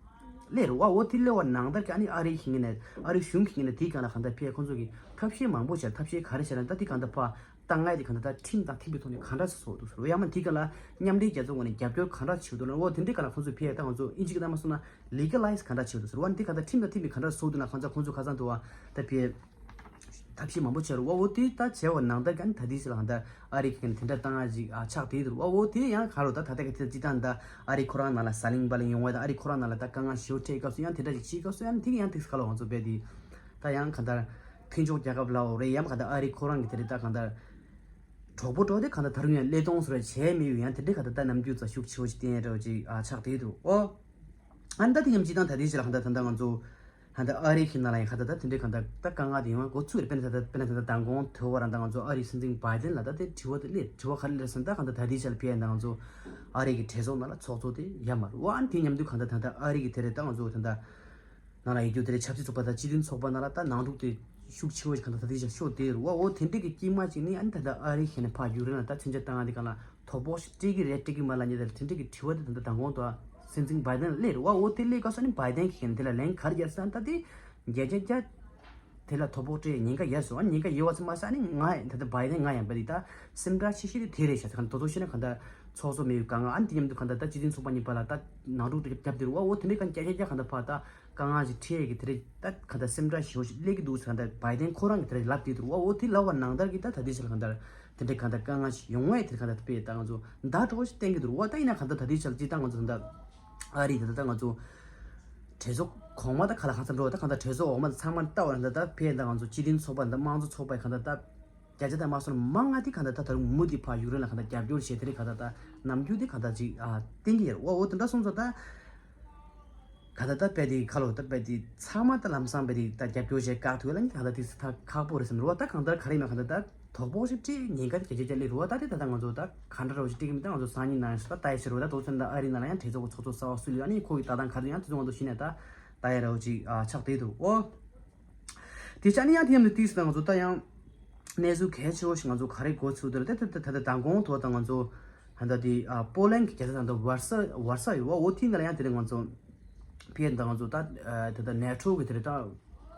སླེབས་རེད་བ། འོ་དེ་སླེབས་པ་ནང་ལྟར་གི་ཨ་ནི་ཨ་རི་ཞིག་ནས་ཨ་རི་གཞུང་གི་ནས་དེའི་སྒང་ལ་ག་ད་ཕེ་ཁོང་ཚོ་གི་ཐབས་ཤེས་མང་པོ་བྱས། ཐབས་ཤེས་ག་རེ་བྱས་ན་ད་དེ་ག་ད་ཕ། ད་ང་དེ་གང་ལྟར་ད་ཁྲིམས་དང་མཐུན་པའི་ཐོག་ནས་གང་འདྲ་བཟོ་འདུག་ཟེར་བ། ཡང་མིན་དེ་ག་ལ་མཉམ་འབྲེལ་རྒྱལ་ཚོགས་ངོས་ནས་རྒྱབ་སྐྱོར་གང་འདྲ་བྱེད་འདུག་ལ། འོ་དེ་འདྲའི་ག་ལ་ཁོང་ཚོས་ཕེ་ད་ང་ཚོ་ཨིན་ཇི་གི་ད་མ་སོང་ན་ལི་ག་ལའི་ཛི་གང་འདྲ་བྱེད་འདུག་ཟེར་བ། འདི་ག་ལྟར་ཁྲིམས་དང་མཐུན་པའི་གང་འདྲ་བཟོ་འདུག་ན་གང་ཚ་ཁོང་ཚོ་ག་ཚང་འདུག་བ། ད་ཕེ་ཐབས་ཤེས་མང་པོ་བྱས་རུ་བ། འོ་དེ་ད་བྱས་བ་ནང་ལྟར་ག་ནི་ད་དེ་ཟེར་ལ་གང་ལྟར་ཨ་རི་གི་ག་ནི་དེ་འདྲ་བཏང་ཡ་ཅིག་ཨ་ཆགས་དེ་འདུག་བ། འོ་དེ་ཡང་ག་རུ་ད་ད་ལྟ་གི་དེ་སྤྱི་བཏང་ད་ཨ་རི་ཁོ་རང་ནང་ལ་ཟ་ལིང་བ་ལིང་ཡོང་བ་ད་ཨ་རི་ཁོ་རང་ནང་ལ་ད་དཀའ་ངལ་ཞེ་པོ་འཕྲད་སྐབས་སུ་ཡང་དེ་འདྲ་ཅིག་བྱེད་སྐབས་སུ་ཡང་དེ་གི་ཡང་དེ་ག་ལ་ང་ཚོ་བས་དེ་ད་ཡང་ག་ལྟར། མཐུན་ཕྱོགས་རྒྱལ་ཁབ་ལའོ་རེད་ཡང་གང་ལྟར་ཨ་རི་ཁོ་རང་གི་དེ་རེད་ད་གང་ལྟར། གྲོགས་པོ་གྲོགས་དེ་གང་ལྟར་ད་རུང་ཡང་ཀླད་སྟོང་བཟོ་རེ་བྱས་མེད་ཡོད་ཡང་དེ་འདྲའི་གང་ལྟར་ད་རྣམ་འགྱུར་ཙམ་ཤུགས་ཆེ་བོ་ཞིག་བསྟན་རེ་བ་ཅིག་ཨ་ཆགས་དེ་འདུག་ཨོ། ཨ་ནི་ད་དེ་མཉམ་གཅིག་དང་ད་དེ་ཞིག་ལ་གང་ལྟར་ད་ལྟ་ང་ཚོ་གང་ལྟར་ཨ་རི་ཁི་ནང་ལ་ཡང་གང་ལྟར་ད་དེ་འདྲའི་གང་ལྟར་ད་དཀའ་ངལ་དེ་ཡོང་བ་འགོ་ཚུགས་རེད། དཔེར་ན་ད་ལྟ་དཔེར་ན་ད་ལྟ་མདང་དགོང་དོལ་བ་རང་ད་ང་ཚོ་ཨ་རིའི་སྲིད་འཛིན་བྷའི་ཏན་ལ་ད་དེ་དྲི་བ་དེ་སླེབས་དྲི་བ་ག་རེ་སླེབས་ཟེར་ན་ད་གང་ལྟར་ད་དེ་ཞིག་ལ་ཕེབས་ཡ་ད་ང་ཚོ་ཨ་རི་གི་གྲོས་ཚོགས་ནང་ལ་ཚོགས་གཙོ་དེ་ཡ་མ་རེད་བ། ཨ་ནི་དེ་མཉམ་དུ་གང་ལྟར་ད་ལྟ་ཨ་རི་གི་དེ་རེད་ད་ང་ཚོ་ད་ལྟ། ནང་ལ་ཡོད་རྒྱུ་དེ་རེད། ཆབ་སྲིད་ཚོགས་པ་དང་སྤྱི་མཐུན་ཚོགས་པ་ནང་ལ་ད་ནང་འཁྲུག་དེ་ཤུགས་ཆེ་བོ་ཞིག་གང་ལྟར་ད་དེ་ཞིག་ཤོར་བསྡད་རེད་བ། འོ་དེ་འདྲའི་གི་དཀྱིལ་མ་ཅིག་ནི་ཨ་ནི་ད་ལྟ་ཨ་རི་ཞེས་ནས་ཕར་ཡུཀ་རེན་ལ་ད་མཚོན་ཆ་བཏང་ཡ་དེ་གང་ལ་དོ་ཕོག་ཞིག་སྤྲད་ཀྱི་རེད་སྤྲད་ཀྱི་མ་ལ་ཉེ་དེ་དེ་འདྲའི་གི་དྲི་བ་དེ་ད་ལྟ་མདང་དགོང་དུ་སྲིད་འཛིན་བྷའི་ཏན་ལ་སླེབས་རེད་བ། འོ་དེ་སླེབས་སྐབས་སུ་ཨ་ནི་བྷའི་ཏན་གི་ཞེས་ནས་དེ་ལ་ལན་ག་རེ་རྒྱག་ཟེར་ན་ད་དེ་བརྒྱ་ཆ་བརྒྱ་དེ་ལ་དོ་ཕོག་སྤྲད་ཉེན་ཁ་ཡོད་ཟེར་བ། ཉེན་ཁ་ཡོད་བ་ཚོ་མ་ཟད་ཨ་ནི་ང་ད་ལྟ་བྷའི་ཏན་ང་ཡང་བ་དེ་ད་སེམས་ཁྲལ་ཆེ་ཤོས་དེ་དེ་རེད་ཤག་ད་གང་ལྟར་དོ་དོ་ཤེས་ན་གང་ལྟར་ཚོགས་གཙོ་མེད་ཡུལ་གང་ང་ཨ་ནི་དེ་མཉམ་དུ་གང་ལྟར་ད་སྤྱི་མཐུན་ཚོགས་པ་གཉིས་བར་ལ་ད་ནང་འཁྲུག་དེ་རྒྱབ་དེ་རུ་བ། འོ་དེ་འདྲའི་གང་རྒྱ་རྒྱ་རྒྱ་གང་ལྟར་ཕར་ད་དཀའ་ངལ་ཞིག་འཕྲད་ཀྱི་དེ་རེད། ད་གང་ལྟར་སེམས་ཁྲལ་ཞེ་པོ་ཞིག་སླེབས་ཀྱི་འདུག་ཟེར་གང་ལྟར་བྷའི་ཏན་ཁོ་རང་གིས་དེ་རེད་ལབ་དེ་རུ་བ། འོ་དེ་ལབ་པ་ནང་ལྟར་གྱི་ད་ད་དེ་ཞིག་ལ་གང་ལྟར་དེ་འདྲའི་གང་ལྟར་དཀའ་ངལ་ཞིག་ཡོང་བས་དེ་གང་ལྟར་དཔེ་ད་ང་ཚོ་ད་གྲོགས་ཞིག་བསྟན་གྱི་འདུག་རུ་བ། ད་ཡིན་ན་གང་ལྟར་ད་དེ་ཞིག་ལ་ཅི་ད་ང་ཚོ་ད་ཨ་རི་ད་ད་ང་ཚོ། གྲོས་ཚོགས་གོང་མ་དང་ག་ལ་གང་འཚམ་འགྲོ་བ་ད་གང་ལྟར་གྲོས་ཚོགས་འོག་མ་དང་ཚང་མ་ལྟ་བ་ན་ད་ད་ཕེ་ད་ང་ཚོ་སྤྱི་མཐུན་ཚོགས་པ་ད་དམངས་གཙོ་ཚོགས་པའི་གང་ལྟར་ད་བརྒྱ་ཆ་དང་མ་སོང་ན་མང་ང་དེ་གང་ལྟར་ད་ད་རུང་མུ་མཐུད་ཕར་ཡུཀ་རེན་ལ་གང་ལྟར་རྒྱབ་སྐྱོར་བྱས་དེ་རིང་གང་ལྟར་ད་ནམ་རྒྱུན་དེ་གང་ལྟར་ཅིག་ཨ་བསྟན་གྱི་ཡོད་རེད། འོ་འོ་དེ་འདྲ་སོང་ཙང་ད་གང་ལྟར་ད་དཔེ་དེ་ཁ་ལོ་ད་དཔེ་དེ་ཚང་མ་ད་ལམ་སང་དཔེ་དེ་ད་རྒྱབ་སྐྱོར་བྱས་བཀག་ཐུབ་ཡོད་ལ་ནི་གང་ལྟར་དེ་ད་ཁག་པོ་རེད་བསམ་རེད་བ། ད་གང་ལྟར་ག་རེ་ཡིན་ན་གང་ལྟར་ད་དོག་པོ་ཞིག་སྤྲད་ཉེན་ཁ་དེ་གལ་ཆེ་ཆེ་སླེབས་རེད་བ། ད་དེ་ད་ད་ང་ཚོ་ད་གང་འདྲ་རོ་ཞིག་སྤྲད་ཀྱི་མི་ད་ང་ཚོ་སང་ཉིན་ནང་ཞིག་ད་ད་ཡི་ཕྱིར་རོ་ད་དོག་ཚོད་ད་ཨ་རི་ནང་ལ་ཡང་གྲོས་ཚོགས་ཚོགས་གཙོ་གསར་བ་སུ་ལ་ཡོད་ཨ་ནི་ཁོ་གི་ད་ད་ག་རེ་ཡང་དེ་ཚོ་ང་ཚོ་ཤེས་ནས་ད་ད་ཡ་རོ་ཅིག་ཨ་ཆགས་བསྡད་འདུག་འོ། དེ་ཆ་ནི་ཡང་དེ་ཡང་ནི་ཏིས་དང་ང་ཚོ་ད་ཡང་གནས་ཚུལ་གལ་ཆེ་བོ་ཞིག་ང་ཚོ་ག་རེ་གོ་ཚུལ་དུ་ལ་ད་ད་ད་ད་མདང་དགོང་ཐོག་དང་ང་ཚོ་ད་ད་དེ་ཨ་པོ་ལན་གྱི་རྒྱལ་ས་དང་ད་ཝར་ས་ཝར་ས་ཡོད་བ། འོ་དེ་ནང་ལ་ཡང་དེ་རིང་ང་ཚོ་ཕེ་དང་ང་ཚོ་ད་ཨ་ད་ད་ནེ་ཊོ་གི་དེ་རེད་ད་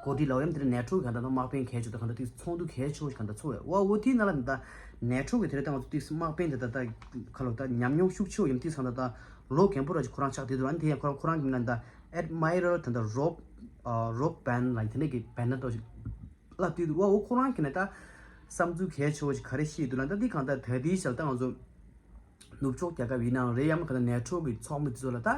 གོ་སྒྲིག་ལ་ཡང་དེ་རིང་ནེ་ཊོ་གི་གང་ད་ད་དམག་དཔོན་གལ་ཆེ་དང་གང་ད་དེ་ཚོགས་འདུ་གལ་ཆེ་བོ་ཞིག་གང་ད་ཚོགས་ཡོད་བ། འོ་དེ་ནང་ལ་ད་ནེ་ཊོ་གི་དེ་རེད་ད་ང་ཚོ་དེ་དམག་དཔོན་དེ་ད་ད་ཁ་ལོ་ད་ཉམས་མྱོང་ཤུགས་ཆེ་བོ་ཡིན་དེ་གང་ད་ད་ལོ་རྒན་པོ་ར་ཅིག་ཁོ་རང་ཆགས་བསྡད་འདུག་ཨ་ནི་དེ་ཡང་ཁོ་རང་ཁོ་རང་གི་མིང་ལ་ད་Admiral ད་ད་Rob ཨ་Rob Band ལ་དེ་འདྲ་གི་བན་ད་ཏོ་ཞིག་ལབ་དུས་འདུག་བ། འོ་ཁོ་རང་གི་ནས་ད་བསམ་ཚུལ་གལ་ཆེ་བོ་ཞིག་ག་རེ་བཤད་འདུག་ལ་ད་འདི་གང་ལྟར་ད་ལྟའི་ཆར་ད་ང་ཚོ་ནུབ་ཕྱོགས་རྒྱལ་ཁབ་ཡིན་ནའང་རེད་ཡང་གང་ལྟར་ནེ་ཊོ་གི་ཚོགས་མི་དེ་ཚོ་ལ་ད་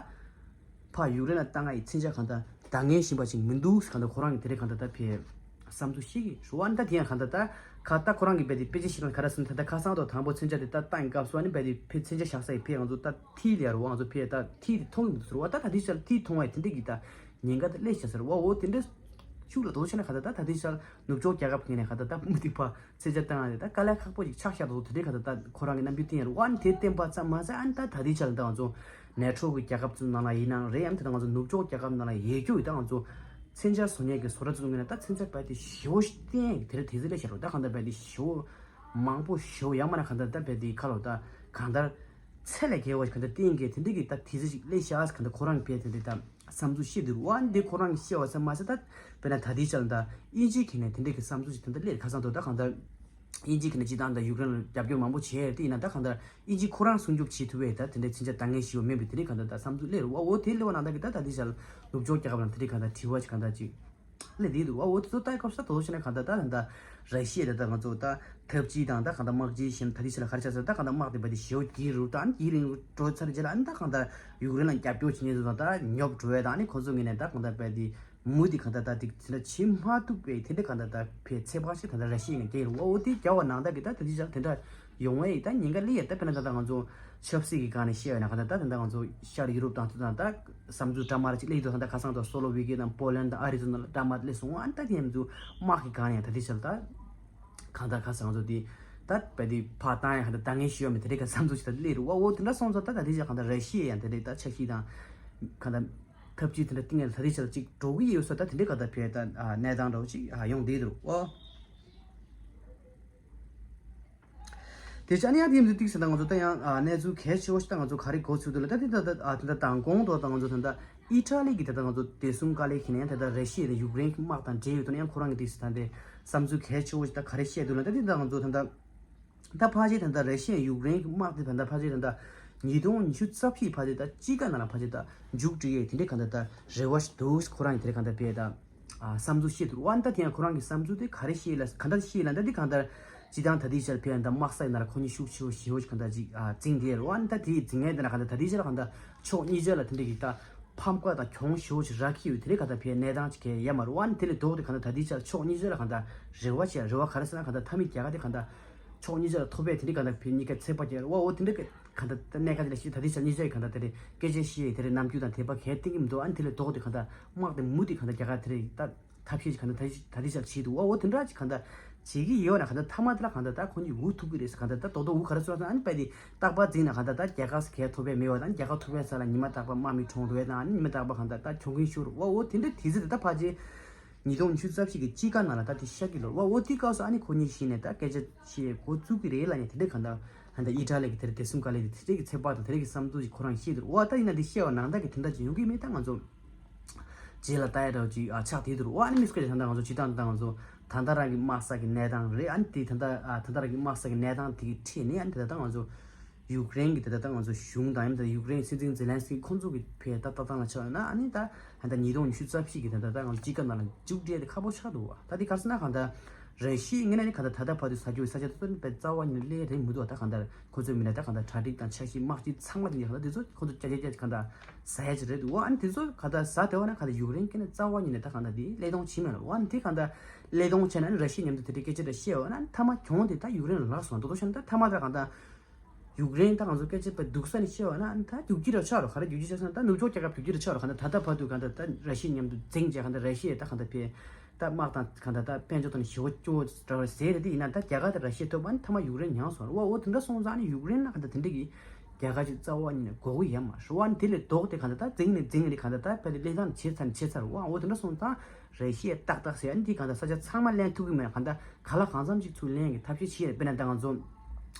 ཕ་ཡུཀ་རེན་ལ་ལྟ་ང་ཡི་མཚོན་ཆ་གང་ལྟར་འདང་ངེས་བཞིན་པ་ཞིག་མི་འདུག་གང་ལྟར་ཁོ་རང་གི་དེ་རེད་གང་ལྟར་ད་ཕེ་བསམ་ཚུལ་བཤད་ཀྱི་རུ་བ་ད་དེ་ཡང་གང་ལྟར་ད་ག་ད་ཁོ་རང་གི་བས་དེ་དཔེ་ཆ་ཞིག་ལ་ག་རེ་ཟེར་ན་ད་ད་ཁ་སང་དུ་དང་པོ་མཚོན་ཆ་དེ་ད་ལྟ་ཡིན་སྐབས་སུ་ཨ་ནི་བས་དེ་ཕེ་མཚོན་ཆ་བཞག་ས་ཡི་ཕེ་ང་ཚོ་ད་ཐིག་ལ་རུ་བ་ང་ཚོ་ཕེ་ད་ཐིག་དེ་མཐོང་གི་མི་འདུག་རུ་བ། ད་ད་དེ་ཆར་ཐིག་མཐོང་བ་ཡི་དེ་འདྲ་གི་ད་ཉེན་ཁ་དེ་སླེབས་བཞག་ཟེར་བ། འོ་དེ་འདྲ་ཤུགས་ལ་དོ་ཆེ་ན་ག་ད་ད་ད་དེ་ཆར་ནུབ་ཕྱོགས་རྒྱལ་ཁབ་ངོས་ནས་ག་ད་ད་མུ་ཏིག་པ་མཚོན་ཆ་བཏང་ཡ་དེ་ད་དཀའ་ལས་ཁག་པོ་ཅིག་ཆགས་བཞག་འདུག་དེ་འདྲའི་ག་ད་ད་ཁོ་རང་གི་རྣམ་འགྱུར་བསྟན་ཡ་རུ་བ། ཨ་ནི་དེ་བསྟན་པ་ཙམ་མ་ཟད་ཨ་ནི་ད་ད་དེ་ཆར་ད་ང་ཚོ་ནེ་ཊོ་གི་རྒྱལ་ཁབ་ཚོའི་ནང་ལ་ཡིན་ནའང་རེད་ཡང་དེ་ད་ང་ཚོ་ནུབ་ཕྱོགས་རྒྱལ་ཁབ་ནང་ལ་ཡོད་རྒྱུ་ཡི་ད་ང་ཚོ་མཚོན་ཆ་བཟོ་མཁན་གྱི་བཟོ་གྲྭ་ཚོའི་ངོས་ནས་ད་མཚོན་ཆ་བས་དེ་ཞེ་བོ་ཞིག་བསྟན་ཡ་གི་དེ་ར་དེ་ཚོ་སླེབས་བཞག་རུ་ད་ག་ད་བས་དེ་ཞེ་བོ་མང་པོ་ཞེ་བོ་ཡང་མ་ན་ག་ད་ད་བས་དེ་ཁ་ལོ་ད་གང་ལྟར་ཚད་ལས་བརྒལ་བ་ཞིག་ག་ད་བསྟན་གྱི་དེ་འདྲ་གི་ད་དེ་ཚོ་ཞིག་སླེབས་བཞག་ག་ད་ཁོ་རང་གི་བས་དེ་འདྲ་ད་བསམ་ཚུལ་བཤད་དུས་རུ་བ་འདི་ཁོ་རང་གི་བཤད་བ་ཙམ་མ་ཟད་ད་དཔེར་ན་ད་ལྟའི་ཆར་ད་དབྱིན་ཇིའི་ཁ་ནས་དེ་འདྲ་གི་བསམ་ཚུལ་ཞིག་ད་ད་སླེབས་ཁ་སང་དུ་ད་གང་ལྟར་དབྱིན་ཇིའི་ཁ་ནས་སྤྱི་བཏང་ད་ཡུཀ་རེན་ལ་རྒྱབ་སྐྱོར་མང་པོ་བྱས་ཡོད་དེ་ཡིན་ན་ད་གང་ལྟར་དབྱིན་ཇི་ཁོ་རང་སྲུང་སྐྱོབ་བྱེད་ཐུབ་པའི་ད་དེ་འདྲའི་མཚོན་ཆ་འདང་ངེས་ཞིག་ཡོད་མེད་པའི་དེ་འདྲའི་གང་ལྟར་ད་བསམ་ཚུལ་སླེབས་རུ་བ། འོ་དེ་སླེབས་པ་ནང་ད་གི་ད་ད་ལྟའི་ཆར་ནུབ་ཕྱོགས་རྒྱལ་ཁབ་ནང་དེ་འདྲའི་གང་ལྟར་དྲི་བ་ཞིག་གང་ལྟར་ཅིག་སླེབས་བསྡད་འདུག་བ། འོ་དེ་ཚོ་ལྟ་སྐབས་སུ་ད་དོ་བྱས་ན་གང་ལྟར་ད་ད་ད་ར་ཤི་ཡ་ད་ད་ང་ཚོ་ད་འཐབ་ཇུས་དང་ད་གང་ལྟར་དམག་ཇུས་བཞིན་ད་ལྟའི་ཆར་ལ་ག་རེ་ཆགས་ཟེར་ད་གང་ལྟར་དམག་དེ་བ་དེ་ཞེ་བོ་རྒྱས་རུ་ད་ཨ་ནི་དེའི་རིང་འགྲོ་ཚར་རྗེས་ལ་ཨ་ནི་ད་གང་ལྟར་ཡུཀ་རེན་ལ་རྒྱབ་སྐྱོར་བྱེད་མཁན་ཚོ་དང་ད་ཉོབ་འགྲོ་བས་ད་ཨ་ནི་ཁོ་ཚོ་ངོས་ནས་ད་གང་ལྟར་བས་དེ་མུ་དེ་གང་ལྟར་ད་དེ་དེ་འདྲ་བྱེད་མ་ཐུབ་པའི་དེ་འདྲ་གང་ལྟར་ད་ཕའི་ཚད་དཔག་ཞིག་གང་ལྟར་ར་ཤི་ཡ་ངས་རྒྱག་ཡིན་རུང་འོ་དེ་རྒྱག་པ་ནང་ལྟར་གི་ད་ད་དེ་ཆ་དེ་འདྲ་ཡོང་བས་ད་ཉེན་ཁ་སླེབས་ཡ་ད་དཔེར་ན་ད་ད་ང་ཚོ་ཆབ་སྲིད་ཀྱི་སྒང་ནས་བཤད་ཡོད་ན་གང་ལྟར་ད་ད་ད་ང་ཚོ་ཤར་ཡུ་རོབ་དང་དེ་དང་ད་བསམ་ཚུལ་འདྲ་མ་ར་ཅིག་སླེབས་ཡོད་ད་ད་ཁ་སང་ད་སོ་ལོ་ཝི་ཀི་དང་པོ་ལན་དང་ཨ་རི་ཚོ་ནང་ལ་འདྲ་མ་སླེབས་སོང་ཨ་ད་དེ་ཡང་ཚོ་དམག་གི་སྒང་ནས་ད་དེ་ཆ་ད་གང་ལྟར་ཁ་སང་ང་ཚོ་དེ་ད་བས་དེ་ཕར་བཏང་ཡ་གང་ལྟར་ད་ངས་ཞུ་ཡ་མེད་དེ་རེད་ག་བསམ་ཚུལ་ཞིག་ད་སླེབས་རུང་འོ་དེ་འདྲ་སོང་ཙང་ད་ད་དེ་ཆ་གང་ལྟར་ར་ཤི་ཡ་ཡང་དེ་རེད་ད་ཆབ་སྲིད་དང་གང་ལྟར་འཐབ་ཇུས་དེ་འདྲ་གཏིང་ནས་ལྷ་རི་ཆར་ཅིག་འགྲོ་གི་ཡོད་ས་ད་དེ་འདྲའི་ག་ད་ཕེ་ད་གནས་སྟངས་འདྲ་བོ་ཅིག་ཡོང་བསྡད་འདུག་ཨོ། དེ་ཅི་ཨ་ནི་ཡང་དེ་ཡིན་དུས་ཏིག་ཟེར་ད་ང་ཚོ་ད་ཡང་གནས་ཚུལ་གལ་ཆེ་བོ་ཞིག་ད་ང་ཚོ་ག་རེ་གོ་ཚུལ་འདུག་ལ་ད་དེ་ད་ད་དེ་ད་དང་གོང་དུ་ད་ང་ཚོ་ད་ད་ཨི་ཊ་ལི་གི་ད་ད་ང་ཚོ་བདེ་སྲུང་བཀའ་བློན་གྱི་ནས་ད་ད་ར་ཤི་ཡ་དང་ཡུཀ་རེན་གྱི་དམག་དང་འབྲེལ་ཡོད་དུ་ན་ཡང་ཁོ་རང་གི་ཏིག་ཟེར་ད་དེ་བསམ་ཚུལ་གལ་ཆེ་བོ་ཞིག་ད་ག་རེ་བཤད་འདུག་ལ་ད་དེ་ད་ང་ཚོ་ད་ད། ད་ཕལ་ཆེར་ད་ལྟ་ར་ཤི་ཡ་ཡུཀ་རེན་གྱི་དམག་དེ་ད་ལྟ་ཕལ་ཆེར་ད་ལྟ་ཉིས་སྟོང་ཉི་ཤུ་རྩ་བཞི་ཕལ་ཆེར་ད་དཔྱིད་ཀ་ནང་ལ་ཕལ་ཆེར་ད་མཇུག་སྒྲིལ་ཡས་དེ་འདྲའི་གང་ལྟར་ད་རེ་བ་ཞིག་འདུག་ཁོ་རང་གི་དེ་འདྲའི་གང་ལྟར་བས་ད་ཨ་བསམ་ཚུལ་བཤད་འདུག་ཨ་ནི་ད་དེ་ཡང་ཁོ་རང་གི་བསམ་ཚུལ་དེ་ག་རེ་བཤད་ལ་གང་ལྟར་བཤད་ལ་ད་འདི་གང་ལྟར་སྤྱི་བཏང་ད་ལྟའི་ཆར་ཕེ་ཡང་ད་དམག་ས་ཡི་ནང་ལ་ཁོ་གཉིས་ཤུགས་ཆེ་བོ་ཞེ་བོ་ཞིག་གང་ལྟར་ཅིག་ཨ་འཛིང་བསྡད་རེད། ཨ་ནི་ད་དེའི་འཛིང་ངན་དེ་ན་གང་ལྟར་ད་ལྟའི་ཆར་གང་ལྟར་ཕྱོགས་གཉིས་ཆར་ལ་དེ་འདྲའི་གི་ད་ཕམ་ཁ་དང་གྱོང་ཞེ་བོ་ཞིག་རག་གི་ཡོད་དེ་འདྲའི་གང་ལྟར་ཕེ་གནས་སྟངས་ཅིག་གས་ཡ་མ་རེད། ཨ་ནི་དེ་ལས་ལྡོག་སྟེ་གང་ལྟར་ད་ལྟའི་ཆར་ཕྱོགས་གཉིས་ཆར་ལ་གང་ལྟར་རེ་བ་བྱས་རེ་བ་ག་རེ་ཟེར་ན་གང་ལྟར་མཐའ་མའི་རྒྱལ་ཁ་དེ་གང་ལྟར་ཕྱོགས་གཉིས་ཆ་ལ་ཐོབ་པས་དེ་འདྲའི་གང་ལྟར་བོད་གཉིས་ཀ་ཚོད་དཔག་བརྒྱབ་རེད་བ། འོ་དེ་འདྲའི་གང་ལྟར་གནད་འགག་དེ་ལ་ཞིག་ད་ལྟའི་ཆར་གཉིས་ཆ་ཡི་གང་ལྟར་དེ་རེད་སྐད་ཆ་བཤད་ཡས་དེ་རེད་རྣམ་འགྱུར་དང་དད་པ་གས་བསྟན་གྱི་མི་འདུག་ཨ་ནི་དེ་ལས་ལྡོག་སྟེ་གང་ལྟར་དམག་དེ་མུ་མཐུད་གང་ལྟར་རྒྱལ་ཁ་དེ་རེད་ད་ཐབས་ཤེས་ཀྱི་གང་ལྟར་ད་ད་ལྟའི་ཆར་བྱེད་འདུག་འོ་འོ་དེ་འདྲ་ཅིག་གང་ལྟར་བྱེད་ཀྱི་ཡོད་ན་གང་ལྟར་མཐའ་མ་དེ་ལ་གང་ལྟར་ད་ཁོ་གཉིས་འུ་ཐུག་གི་རེད་ཟེར་གང་ལྟར་ད་རྡོག་རྡོག་འུ་ག་རེ་ཟེར་བ་ཟེར་ན་ཨ་ནི་དཔེ་དེ་རྟག་པར་འཛིང་ན་གང་ལྟར་ད་རྒྱལ་ཁ་གས་ཐོབ་པས་མེད་པ་དང་རྒྱལ་ཁ་ཐོབ་པའི་ས་ལ་ཉི་མ་རྟག་པར་དམག་མི་གྲོངས་འགྲོ་བས་དང་ཨ་ནི་ཉི་མ་རྟག་པར་གང་ལྟར་ད་གྱོང་གུན་ཤོར་འོ་འོ་དེ་འདྲ་དེ་ཚོ་དེ་ད་ཕལ་ཆེར། ཉིས་སྟོང་ཉི་ཤུ་རྩ་བཞི་གི་དཔྱིད་ཀ་ནང་ལ་ད་དེ་ཤར་གྱི་ལོ་བ་འོ་དེའི་སྐབས་སུ་ཨ་ནི་ཁོ་གཉིས་གཞི་ནས་ད་སྐད་ཆ་བཤད་འགོ་བཙུགས་ཀྱི་རེད་ལབ་ནས་དེ་འདྲའི་གང་ལྟར་ཧན་ད་ཨི་ཊ་ལི་གི་དེར་བདེ་སྲུང་བཀའ་བློན་དེ་དེ་འདྲའི་གི་ཚོད་དཔག་དང་དེ་འདྲའི་གི་བསམ་ཚུལ་ཞིག་ཁོ་རང་བཤད་འདུག་འོ་ད་ཡིན་ན་འདི་བཤད་པ་ནང་ལྟར་གི་དེ་འདྲ་ཅིག་ཡོང་གི་མེད་ད་ང་ཚོ་རྗེས་ལ་ལྟ་ཡ་འདྲ་བོ་ཅིག་ཨ་ཆགས་བསྡད་འདུག་འོ་ཨ་ནི་དམིགས་བཀར་ད་ལྟ་ང་ཚོ་སྤྱིར་བཏང་ད་ལྟ་ང་ཚོ་ད་ལྟ་རང་གི་དམག་ས་གི་གནས་སྟངས་རེད། ཨ་ནི་དེ་ད་ལྟ་ཨ་ད་ལྟ་རང་གི་དམག་ས་གི་གནས་སྟངས་དེ་གི་ཁྲིད་ནས་ཨ་ནི་ད་ལྟ་ང་ཚོ། ཡུཀ་རེན་གྱི་ད་ལྟ་ད་ང་ཚོ་གཞུང་དང་ཡང་ད་ཡུཀ་རེན་སྲིད་འཛིན་ཛེ་ལན་སི་ཁོང་ཚོ་གི་ཕའི་ད་ལྟ་སྟངས་ལ་ཆ་བཞག་ན་ཨ་ནི་ད་ཧན་ད་ཉིས་སྟོང་ཉི་ཤུ་རྩ་བཞི་གི་ད་ལྟ་ད་ང་ཚོ་དཔྱིད་ཀ་ནང་ལ་མཇུག་སྒྲིལ་དེ་ཁག་པོ་ཆགས་འདུག་བ། ད་དེ་ག་རེ་ཟེར་ན་གང་ལྟར་ ར་ཤི་ཡའི་ངོས་ནས་ནི་གང་ལྟར་ད་ལྟ་བར་དུ་ཟ་རྒྱུ་ཡི་ས་ཆ་དེ་ཚོ་ནི་དཔེ་རྩ་བ་ཉིད་ནས་སླེབས་རན་མི་འདུག་ད་གང་ལྟར་ཁོ་ཚོའི་མི་སྣ་ད་གང་ལྟར་གྲ་སྒྲིག་དང་འཆར་གཞི་དམག་སྤྱི་ཚང་མ་དེ་ནི་གང་ལྟར་དེ་ཚོ་ཁོ་ཚོ་ཀྱ་ཀྱ་ཀྱ་གང་ལྟར་ཟ་ཡ་ཅིག་རེད་འདུག་ཨ་ནི་དེ་ཚོ་གང་ལྟར་ཟ་བསྡད་པ་ན་གང་ལྟར་ཡུཀ་རེན་གྱིས་ནི་རྩ་བ་ཉིད་ནས་ད་གང་ལྟར་དེ་བློས་གཏོང་བྱེད་མེད་ལ། ཨ་ནི་དེ་གང་ལྟར་བློས་གཏོང་བྱས་ན་ནི་ར་ཤི་ཡའི་མཉམ་དུ་དེ་འདྲའི་སྐད་ཆ་འདྲ་བཤད་པ་ན་མཐའ་མ་གྱོང་དེ་ད་ཡུཀ་རེན་ལ་ལངས་སོང་། མདོར་བསྡུས་བཤད་ན་ད་མཐའ་མ་ད་གང་ལྟར། ཡུཀ་རེན་ད་ང་ཚོ་སྐད་ཆ་པ་སྡུག་ས་ནས་བཤད་པ་ན་ད་རྒྱུག་ཁྱི་ར་ཆགས་རོགས་ག་རེ་རྒྱུག་ཁྱི་ཆགས་ས་ན་ད་ནུབ་ཕྱོགས་རྒྱལ་ཁབ་རྒྱུག་ཁྱི་ར་ཆགས་རོགས་ག་ད་ད་ལྟ་བར་དུ་ག་ད་ད་ར་ཤི་ཡའི་མཉམ་དུ་འཛིང་བྱས་ག་ད་ར་ཤི་ཡའི་ད་ག་ད་ཕེ་ད་དམག་དང་ག་ད་ད་དཔལ་འབྱོར་ཐོག་ནས་ཞེ་པོ་སྐྱོ་བོ་འདྲ་བ་ཟེར་རེད། དེ་ཡིན་ན་ད་རྒྱ་གར་དང་ར་ཤི་ཡ་ཐོབ་པ་ནི་མཐའ་མ་ཡུཀ་རེན་མྱངས་སོང་ར་བ། འོ་དེ་འདྲ་སོང་ཙང་ནི་ཡུཀ་རེན་ལ་ག་ད་དེ་འདྲ་གི་རྒྱལ་ཁ་ཅིག་རྩ་བ་ཉིད་ནས་དགོས་ཀྱི་ཡོད་མ་རེད་བ། ནི་དེ་ལས་ལྡོག་སྟེ་ག་ད་ད་འཛིང་ནས་འཛིང་ནས་ག་ད་ད་ཕེ་དེ་ལས་ད་ནི་བྱེད་ཚར་ནི་བྱེད་ཚར་བ། འོ་དེ་འདྲ་སོང་ཙང་། ར་ཤི་ཡས་ཏག་ཏག་ཟེར་ཡ་འདི་གང་ལྟར་ས་ཆ་ཚང་མ་ལེན་ཐུབ་ཀྱི་མེད་ན་གང་ལྟར་ག་ལ་གང་འཚམ་ཅིག་ཚུར་ལེན་གྱི་ཐབས་ཤེས་བྱེད་ཡ། དཔེར་ན་ད་ང་ཚོ་ད་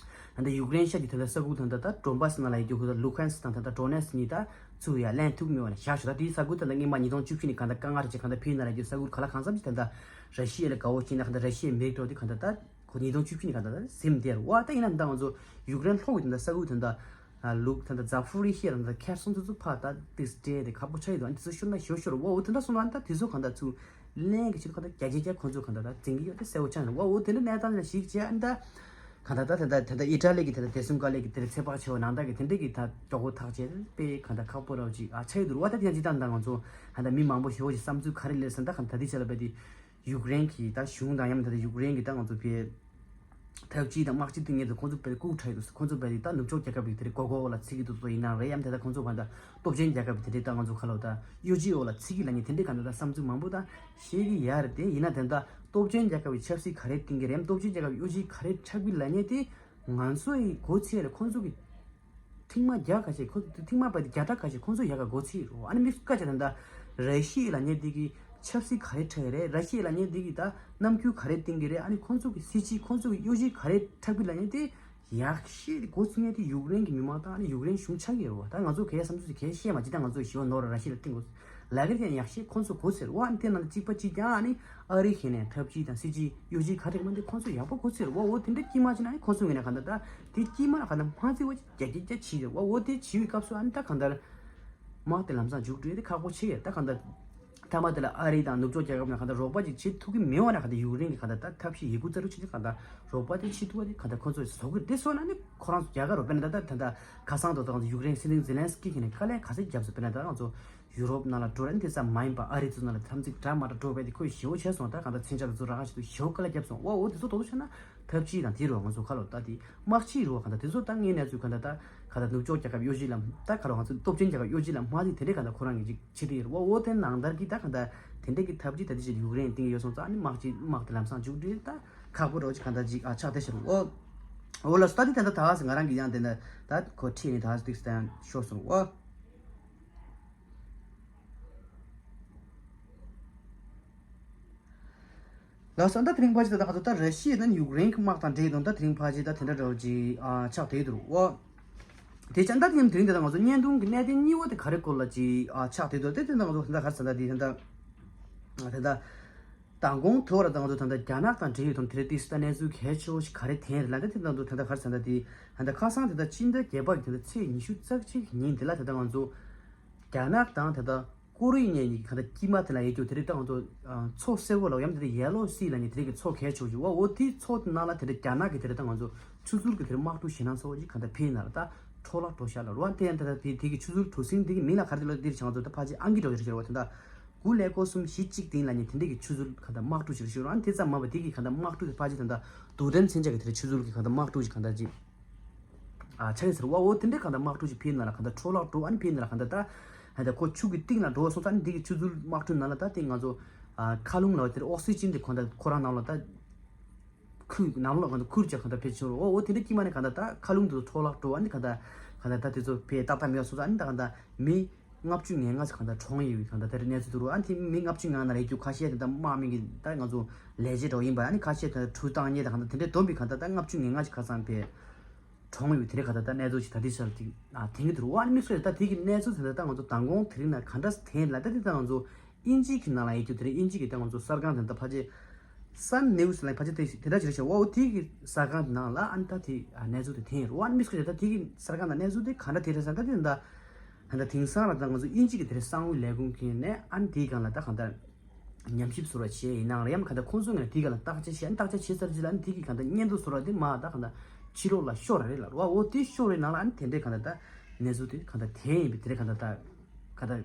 ལྟ་ཡུཀ་རེན་ཤར་གྱི་ད་ལྟ་ས་ཁུལ་ད་ལྟ་ད་ཌོན་བྷ་སི་ནང་ལ་ཡོད་རྒྱུ་ཁུལ་ད་ལུ་ཧན་སི་དང་ད་ལྟ་ཌོ་ནེ་སི་གཉིས་ད་ཚུར་ཡ་ལེན་ཐུབ་ཀྱི་མེད་པ་ན་བཞག་ཞོག་ད་དེའི་ས་ཁུལ་ད་ལྟ་སྔོན་མ་ཉིས་སྟོང་བཅུ་བཞི་ནས་གང་ལྟར་དཀའ་ངལ་རེ་ཅིག་གང་ལྟར་འཕེལ་ན་ར་རྒྱུ་ས་ཁུལ་ག་ལ་གང་འཚམ་ཅིག་ད་ལྟ་ར་ཤི་ཡ་ལ་དགའ་བོ་བྱེད་ན་གང་ལྟར་ར་ཤི་ཡའི་མི་རིགས་འགྲོ་དེ་གང་ལྟར་ད་ཁོ་ཉིས་སྟོང་བཅུ་བཞི་ནས་གང་ལྟར་ད་ཟིན་བསྡད་རེད་བ། ད་ཡིན་ན་ད་ང་ཚོ་ཡུཀ་རེན་ལྷོ་གི་ད་ལྟ་ས་ཁུལ་ད་ལྟ། ལུག་ད་ལྟ་ཛ་ཕུ་རི་ཤི་ཡ་དང་ད་ཁེར་སོང་དེ་ཚོ་ཕར་ད་ཏིས་སྤྲད་དེ་ཁག་པོ་ཆགས་ཡོད་འདུག་ཨ་ནི་དེ་ཚོ་ཤོར་ན་ཤོར་ཤོར་བ། འོ་དེ་འདྲ་སོང་ན་ད་དེ་ཚོ་གང་ལྟར་ཚུར་ལེན་གྱི་ཆེད་དུ་གང་ལྟར་རྒྱ་ཆེ་རྒྱ་ཁོ་ཚོ་གང་ལྟར་ད་འཛིང་གི་ཡོད་དེ་གསལ་པོ་ཆགས་ཡོད་འོ་དེ་འདྲ་གནས་སྟངས་ལ་ཞིག་བྱས་ཨ་ནི་ད་གང་ལྟར་ད་ད་ད་ད་ཨི་ཊ་ལི་གི་ད་ད་དེ་སུམ་ཀ་ལི་གི་དེ་ཚེ་དཔག་ཆེ་བ་ནང་ད་གི་དེ་འདྲ་གི་ད་མགྱོགས་པོ་ཐག་བཅད་དཔེ་གང་ལྟར་ཁག་པོ་ར་བ་ཅིག་ཨ་ཆགས་ཡོད་འདུག་བ། ད་དེ་ཡང་ཅི་ལྟར་ད་ང་ཚོ་གང་ལྟར་མི་མང་པོ་ཞེ་པོ་ཞིག་བསམ་ཚུལ་ག་རེ་སླེབས་སོང་ད་གང་ལྟར་དེ་ཆ་ལ་བས་དེ། ཡུཀ་རེན་གྱི་ད་གཞུང་དང་ཡང་མིན་ད་ལྟ་ཡུཀ་རེན་གྱི་ད་ང་ཚོ་བས་ཐབས་ཇུས་དང་དམག་སྤྱི་དེ་ངེས་དུ་ཁོང་ཚོ་བས་ལྐུགས་ཁྲ་ཡོད། ཁོང་ཚོ་བས་ད་ནུབ་ཕྱོགས་རྒྱལ་ཁབ་ཀྱི་དེ་རིང་གོ་གོ་ལ་ཚིག་གི་དུ་ཚོ་ཡིན་ན་རེད། ཡང་དེ་ད་ཁོང་ཚོ་བ་ད་སྟོབས་ཆེན་རྒྱལ་ཁབ་ཀྱི་དེ་རིང་ད་ང་ཚོ་ཁ་ལོ་ད་གཡོ་ཇུས་འོག་ལ་ཚིག་གི་ལ་ཉེ་དེ་འདྲའི་ག་འདྲ་ད་བསམ་ཚུལ་མང་པོ་ད་བཤད་ཀྱི་ཡ་རེད། དེ་ཡིན་ན་དེ་ད་སྟོབས་ཆེན་རྒྱལ་ཁབ་ཀྱི་ཆབ་སྲིད་ག་རེ་བཏིང་གི་རེད། སྟོབས་ཆེན་རྒྱལ་ཁབ་ཀྱི་གཡོ་ཇུས་ག་རེ་འཁྲབ་ཀྱི་ལ་ཉེ་དེ་ང་ཚོ་ཡི་གོ་ཚེ་རེད། ཁོང་ཚོ་གི་ཐེངས་མ་བརྒྱ་ཁ་ཤས་ཁོ་ཐེངས་མ་པ་དེ་བརྒྱ་ཕྲག་ཁ་ཤས་ཁོང་ཚོ་ཡག་ག་གོ་ཚིག་རོ། ཨ་ནི་དམིགས་སུ་བཀར་བྱས་ད་ལྟ་ར་ཤི་ཡ་ལ་ཉེ་དེ་གི་ཆབ་སྲིད་ག་རེ་འཁྲབ་ཡ་རེད། ར་ཤི་ཡ་ལ་ཉེ་དེ་གི་ད་རྣམ་འགྱུར་ག་རེ་བསྟན་གི་རེད། ཨ་ནི་ཁོང་ཚོ་གི་སྲིད་བྱུས་ཁོང་ཚོ་གི་གཡོ་ཇུས་ག་རེ་འཁྲབ་གི་ལ་ཉེ་དེ་ཡག་ཤོས་དེ་གོ་ཚིག་ཉེ་དེ་ཡུཀ་རེན་གི་མི་མང་དང་ཨ་ནི་ཡུཀ་རེན་གཞུང་ཆགས་ཀྱི་རེད་བ། ད་ང་ཚོ་གས་བསམ་ཚུལ་དེ་གས་བཤད་མ་ཅི་ད་ང་ཚོ་ཞི་བ་ནོར་ར་ཤི་ཡ་ལ་བསྟན་དགོས། ལ་གེར་ཀྱང་ཡག་ཤོས་ཁོང་ཚོ་གོ་ཚེར་བ། ཨ་ནི་དེ་ནང་གཅིག་པ་གཅིག་ཀྱང་ཨ་ནི་ཨ་རི་ཤེས་ནས་ཐབས་ཇུས་དང་སྲིད་ཇུས་གཡོ་ཇུས་ག་རེ་མ་འདི་ཁོང་ཚོ་ཡག་པོ་གོ་ཚེར་བ། འོ་དེ་འདྲ་དཀྱིལ་མ་ཅི་ན་ནི་ཁོང་ཚོ་ངོས་ནས་ག་འདྲ་ད་དེ་དཀྱིལ་མ་ལ་ག་འདྲ་མ་བརྩི་བ་ཅིག་རྒྱ་རྒྱ་རྒྱ་བྱིས་རེད་བ། འོ་དེ་བྱིས་པའི་སྐབས་སུ་ཨ་ནི་ད་ག་འདྲ་དམག་དེ་ལམ་སང་མཇུག་སྒྲིལ་དེ་ཁག་པོ་ཆེ་ཡ། ད་ག་འདྲ་ཐ་མ་དེ་ལ་ཨ་རི་དང་ནུབ་ཕྱོགས་རྒྱལ་ཁབ་ནས་ག་འདྲ་རོགས་པ་ཅིག་བྱེད་ཐུབ་ཀྱི་མེད་བ་ན་ག་འདྲ་ཡུཀ་རེན་གྱི་ག་འདྲ་ད་ཐབས་ཤེས་ཡི་གུ་རྩ་རུ་ཆེ་ཆེ་ག་འདྲ་རོགས་པ་དེ་བྱེད་ཐུབ་པ་དེ་ག་འདྲ་ཁོང་ཚོ་བཟོ་གི་རེད། དེ་སོང་ན་ནི་ཁོ་རང་ཚོ་རྒྱ་གར་རོགས་དཔེར་ན་ད་ད་ད་ད་ཁ་སང་དོ་ད་ང་ཚོ་ཡུཀ་རེན་སྲིད་འཛིན་ཛེ་ལན་སི་ཀི་གིས་ནས་དཀའ་ལས་ག་ཚད་བརྒྱབ་སོང་། དཔེར་ན་ད་ང་ཚོ། ཡུ་རོབ་ནང་ལ་འགྲོ་རན་དེ་ཙམ་མ་ཡིན་པ་ཨ་རི་ཚོ་ནང་ལ་འཐབ་འཛིང་འདྲ་མ་འདྲ་འགྲོ་བས་དེ་ཁོས་ཞེ་བོ་བྱས་སོང་། ད་གང་ལྟར་མཚོན་ཆ་དེ་ཚོ་རག་ག་ཞིག་ཏུ་ཞེ་བོ་དཀའ་ལས་བརྒྱབ་སོང་བ། འོ་དེ་ཚོ་དོ་དོ་བྱས་ན་ཐབས་ཇུས་དང་དེ་རུ་ང་ཚོ་ཁ་ལོ་ད་དེ་དམག་སྤྱིའི་རུ་གང་ལྟར་དེ་ཚོ་ད་ངའི་གནས་ཚུལ་གང་ལྟར་ད་གང་ལྟར་ནུབ་ཕྱོགས་རྒྱལ་ཁབ་གཡོ་ཇུས་ལ་ད་ཁ་ལོ་ང་ཚོ་སྟོབས་ཆེན་རྒྱལ་ཁབ་གཡོ་ཇུས་ལ་མ་དེ་དེ་འདྲས་གང་ལྟར་ཁོ་རང་གི་ཅིག་བྱེད་དེ་ཡོད་རེད་བ། འོ་དེ་ནང་ལྟར་གྱི་ད་གང་ལྟར་དེ་འདྲས་ཀྱི་ཐབས་ཇུས་ད་དེ་ཞིག་ཡུཀ་རེན་སྟེང་ཡོད་སོང་ཙང་ནི་དམག་སྤྱི་དམག་དེ་ལམ་སང་མཇུག་སྒྲིལ་ད་ཁག་པོ་རོ་ཅིག་གང་ལྟར་ཅིག་ཨ་ཆགས་བསྡད་ཤག་རུ། འོ་འོ་ལ་སྟ་དེ་ད་ད་ད་ང་རང་གི་ཡང་དེ་འདྲ་ད་ཁོ་ཁྲིད་ནས་ད་སྟིག་སྟན་ཤོར་སོང་འོ། ལགས་སོ། ད་དེ་རིང་ཕལ་ཆེར་ད་ང་ཚོ་ད་ར་ཤི་ཡ་དང་ཡུཀ་རེན་གྱི་དམག་དང་འབྲེལ་དང་ད་དེ་རིང་ཕལ་ཆེར་ད་དེ་འདྲ་འདྲ་བོ་ཅིག་ཨ་ཆགས་བསྡད་འདུག་འོ། དེ་ཅང་ད་དེ་རིང་དེ་རིང་ད་ང་ཚོ་བརྙན་ཐུང་གི་གནད་དོན་གཉིས་པ་དེ་ག་རེ་སྐོར་ལ་ཅིག་ཨ་ཆགས་བསྡད་འདུག་དེ་དེ་ད་ང་ཚོ་ད་ག་རེ་ཟེར་ད་དེ་ད་ད་ད་མདང་དགོང་དེ་བར་ད་ང་ཚོ་ད་ད་རྒྱ་ནག་དང་འབྲེལ་ཡོད་དང་དེ་རིང་ཏིག་ད་གནས་ཚུལ་གལ་ཆེ་བོ་ཞིག་ག་རེ་ཐོན་རེད་ལ། ད་དེ་ད་ང་ཚོ་ད་ད་ག་རེ་ཟེར་ད་དེ་ད་ད་ཁ་སང་དེ་ད་སྤྱི་ཟླ་བརྒྱད་པ་གི་དེ་ད་ཚེས་ཉི་ཤུ་རྩ་གཅིག་ཉིན་དེ་ལ་དེ་ད་ང་ཚོ་རྒྱ་ནག་དང་དེ་ད་ཀོ་རི་ཡ་གཉིས་ཀྱི་གང་ལྟར་དཀྱིལ་མ་དེ་ལ་ཡོད་རྒྱུ་དེ་རིང་ད་ང་ཚོ་མཚོ་སེར་པོ་ལ་ཡང་དེ་རིང་ཡེ་ལོ་སི་ལ་ནི་དེ་རིང་གི་མཚོ་གལ་ཆེ་བོ་ཞིག་བ། འོ་དེའི་མཚོ་དེ་ནང་ལ་དེ་རིང་རྒྱ་ནག་གི་དེ་རིང་ད་ང་ཚོ་ཆུ་ཚུར་གི་དེ་རིང་དམག་འཁྲུག་ཞེད་སྣང་ཚ་བོ་ཞིག་གང་ལྟར་འཕེལ་ན་ལ་ད་འཕྲོ་བརླག་འགྲོ་ཤག་ལ་རུ། ཨ་དེ་ཡང་ད་ལྟ་དེ་དེ་གི་ཆུ་ཚུར་གྲུ་གཟིངས་དེ་གི་མིང་ལ་ག་རེ་ལ་འདིར་བྱས་ང་ཚོ་ད་ཕལ་ཆེར་ཨང་ཀི་འགྲོ་ཞིག་ཟེར་བ་དེ་འདྲ་དགུ་ཀླད་ཀོར་གསུམ་བཞི་གཅིག་སྟེང་ལ་ནི་དེ་འདྲ་གི་ཆུ་ཚུར་གང་ལྟར་དམག་འཁྲུག་ཞིག་ཞུ་རུ། ཨ་དེ་ཙམ་མ་བ་དེ་གི་གང་ལྟར་དམག་འཁྲུག་དེ་ཕལ་ཆེར་ད་ལྟ་རྡུལ་ཕྲན་མཚོན་ཆ་གི་དེ་འདྲ་ཆུ་ཚུར་གི་གང་ལྟར་དམག་འཁྲུག་ཞིག་གང་ལྟར་ཅིག་ཨ་ཆ་ཡི་ཟེར་བ། འོ་དེ་འདྲའི་གང་ལྟར་དམག་འཁྲུག་ཅིག་འཕེལ་ན་ལ་གང་ལྟར་འཕྲོ་བརླག་འགྲོ། ཨ་ནི་འཕེལ་ན་ལ་གང་ལྟར་ད་ཧ་ད་ཁོ་ཆུ་གི་གཏིང་ལ་འགྲོ་སོང་ཙང་ཨ་ནི་དེ་གི་ཆུ་ཚུར་དམག་འཁྲུག་ནང་ལ་ད་དེ་ང་ཚོ་ཨ་མཁའ་རླུང་ལ་དེར་ཨོག་སི་ཅིན་དེ་གང་ལྟར་ཁོ་རང་ནང་ལ་ད་ཁུར་ནང་ལ་གང་ལྟར་ཁུར་ཅིག་གང་ལྟར་འཕེལ་ཆོག་རོ། འོ་དེ་འདྲའི་དཀྱིལ་མ་ནས་གང་ལྟར་ད་མཁའ་རླུང་དེ་ཚོ་འཕྲོ་བརླག་འགྲོ། ཨ་ནི་གང་ལྟར་གང་ལྟར་ད་དེ་ཚོ་བས་ཏག་ཏག་མེད་སོང་ཙང་ཨ་ནི་ད་གང་ལྟར་མི་ལྔ་བཅུ་ང་ལྔ་ཙམ་གང་ལྟར་གྲོངས་ཡོད་པའི་གང་ལྟར་དེ་འདྲའི་གནས་ཚུལ་འདུག་རོ། ཨ་ནི་དེ་མི་ལྔ་བཅུ་ང་ལྔ་ལ་ཡོད་རྒྱུ་ཁ་ཤས་དེ་ད་དམག་མི་གི་ད་ང་ཚོ་ལས་བྱེད་འདྲ་བོ་ཡིན་པ། ཨ་ནི་ཁ་ཤས་ད་གྲུ་བཏང་མཁན་དང་གང་ལྟར་དེ་འདྲའི་བསྡོམས་པའི་གང་ལྟར་ད་ལྔ་བཅུ་ང་ལྔ་ཅིག་ཁ་སང་བས། གྲོངས་ཡོད་དེ་རེད། ག་ད་ལྟ་གནས་ཚུལ་ཞིག་ད་ལྟའི་ཆར་ཅིག་ཨ་དེང་གི་འདུག་རོ། ཨ་ནི་དམིགས་བསལ་ད་དེ་གི་གནས་ཚུལ་དེ་ད་ལྟ་ང་ཚོ་མདང་དགོང་དེ་རིང་ན་ག་འདྲ་ཐོན་ལ་ད་དེ་ད་ང་ཚོ་དབྱིན་ཇི་གི་ནང་ལ་ཡོད་རྒྱུ་དེ་རེད། དབྱིན་ཇི་གི་ད་ང་ཚོ་གསར་ཁང་དེ་ད་ཕལ་ཆེར་Sun News ལ་ཕལ་ཆེར་དེ་དེ་འདྲ་ཅིག་རེད་ཤག་འོ་དེ་གི་གསར་ཁང་དེ་ནང་ལ་ཨ་ནི་ད་དེ་ཨ་གནས་ཚུལ་དེ་ཐོན་ཡོད་རོ། ཨ་ནི་དམིགས་བསལ་ད་དེ་གི་གསར་ཁང་དང་གནས་ཚུལ་དེ་ག་འདྲ་དེ་རེད་ཟེར་ན་ད་དེ་ད་ད་དེང་སང་ལ་ད་ང་ཚོ་དབྱིན་ཇི་གི་དེ་རེད་གསང་བའི་ལས་ཁུངས་ཀྱི་ནས་ཨ་ནི་དེའི་སྒང་ལ་ད་གང་ལྟར། ཉམས་ཞིབ་བཟོ་འདྲ་བྱས་ཡིན་ནའང་རེད། ཡང་གང་ལྟར་ཁོང་ཚོ་ངོས་ནས་དེའི་སྒང་ལ་བརྟག་དཔྱད་བྱས། བརྟག་དཔྱད་བྱས་ཚར་རྗེས་ལ་ཨ་ནི་དེ་གི་གང་ལྟར་སྙན་ཐོ་བཟོ་འདྲ་དེ་མར་ད་གང་ལྟར་ཕྱི་ལོགས་ལ་ཤོར་རེད་ལབ་རེད་བ། འོ་དེ་ཤོར་བའི་ནང་ལ་ཨ་ནི་དེ་འདྲའི་གང་ལྟར་ད་གནས་ཚུལ་དེ་གང་ལྟར་དེ་ཡིན་པའི་དེ་རེད། གང་ལྟར་ད་གང་ལྟར་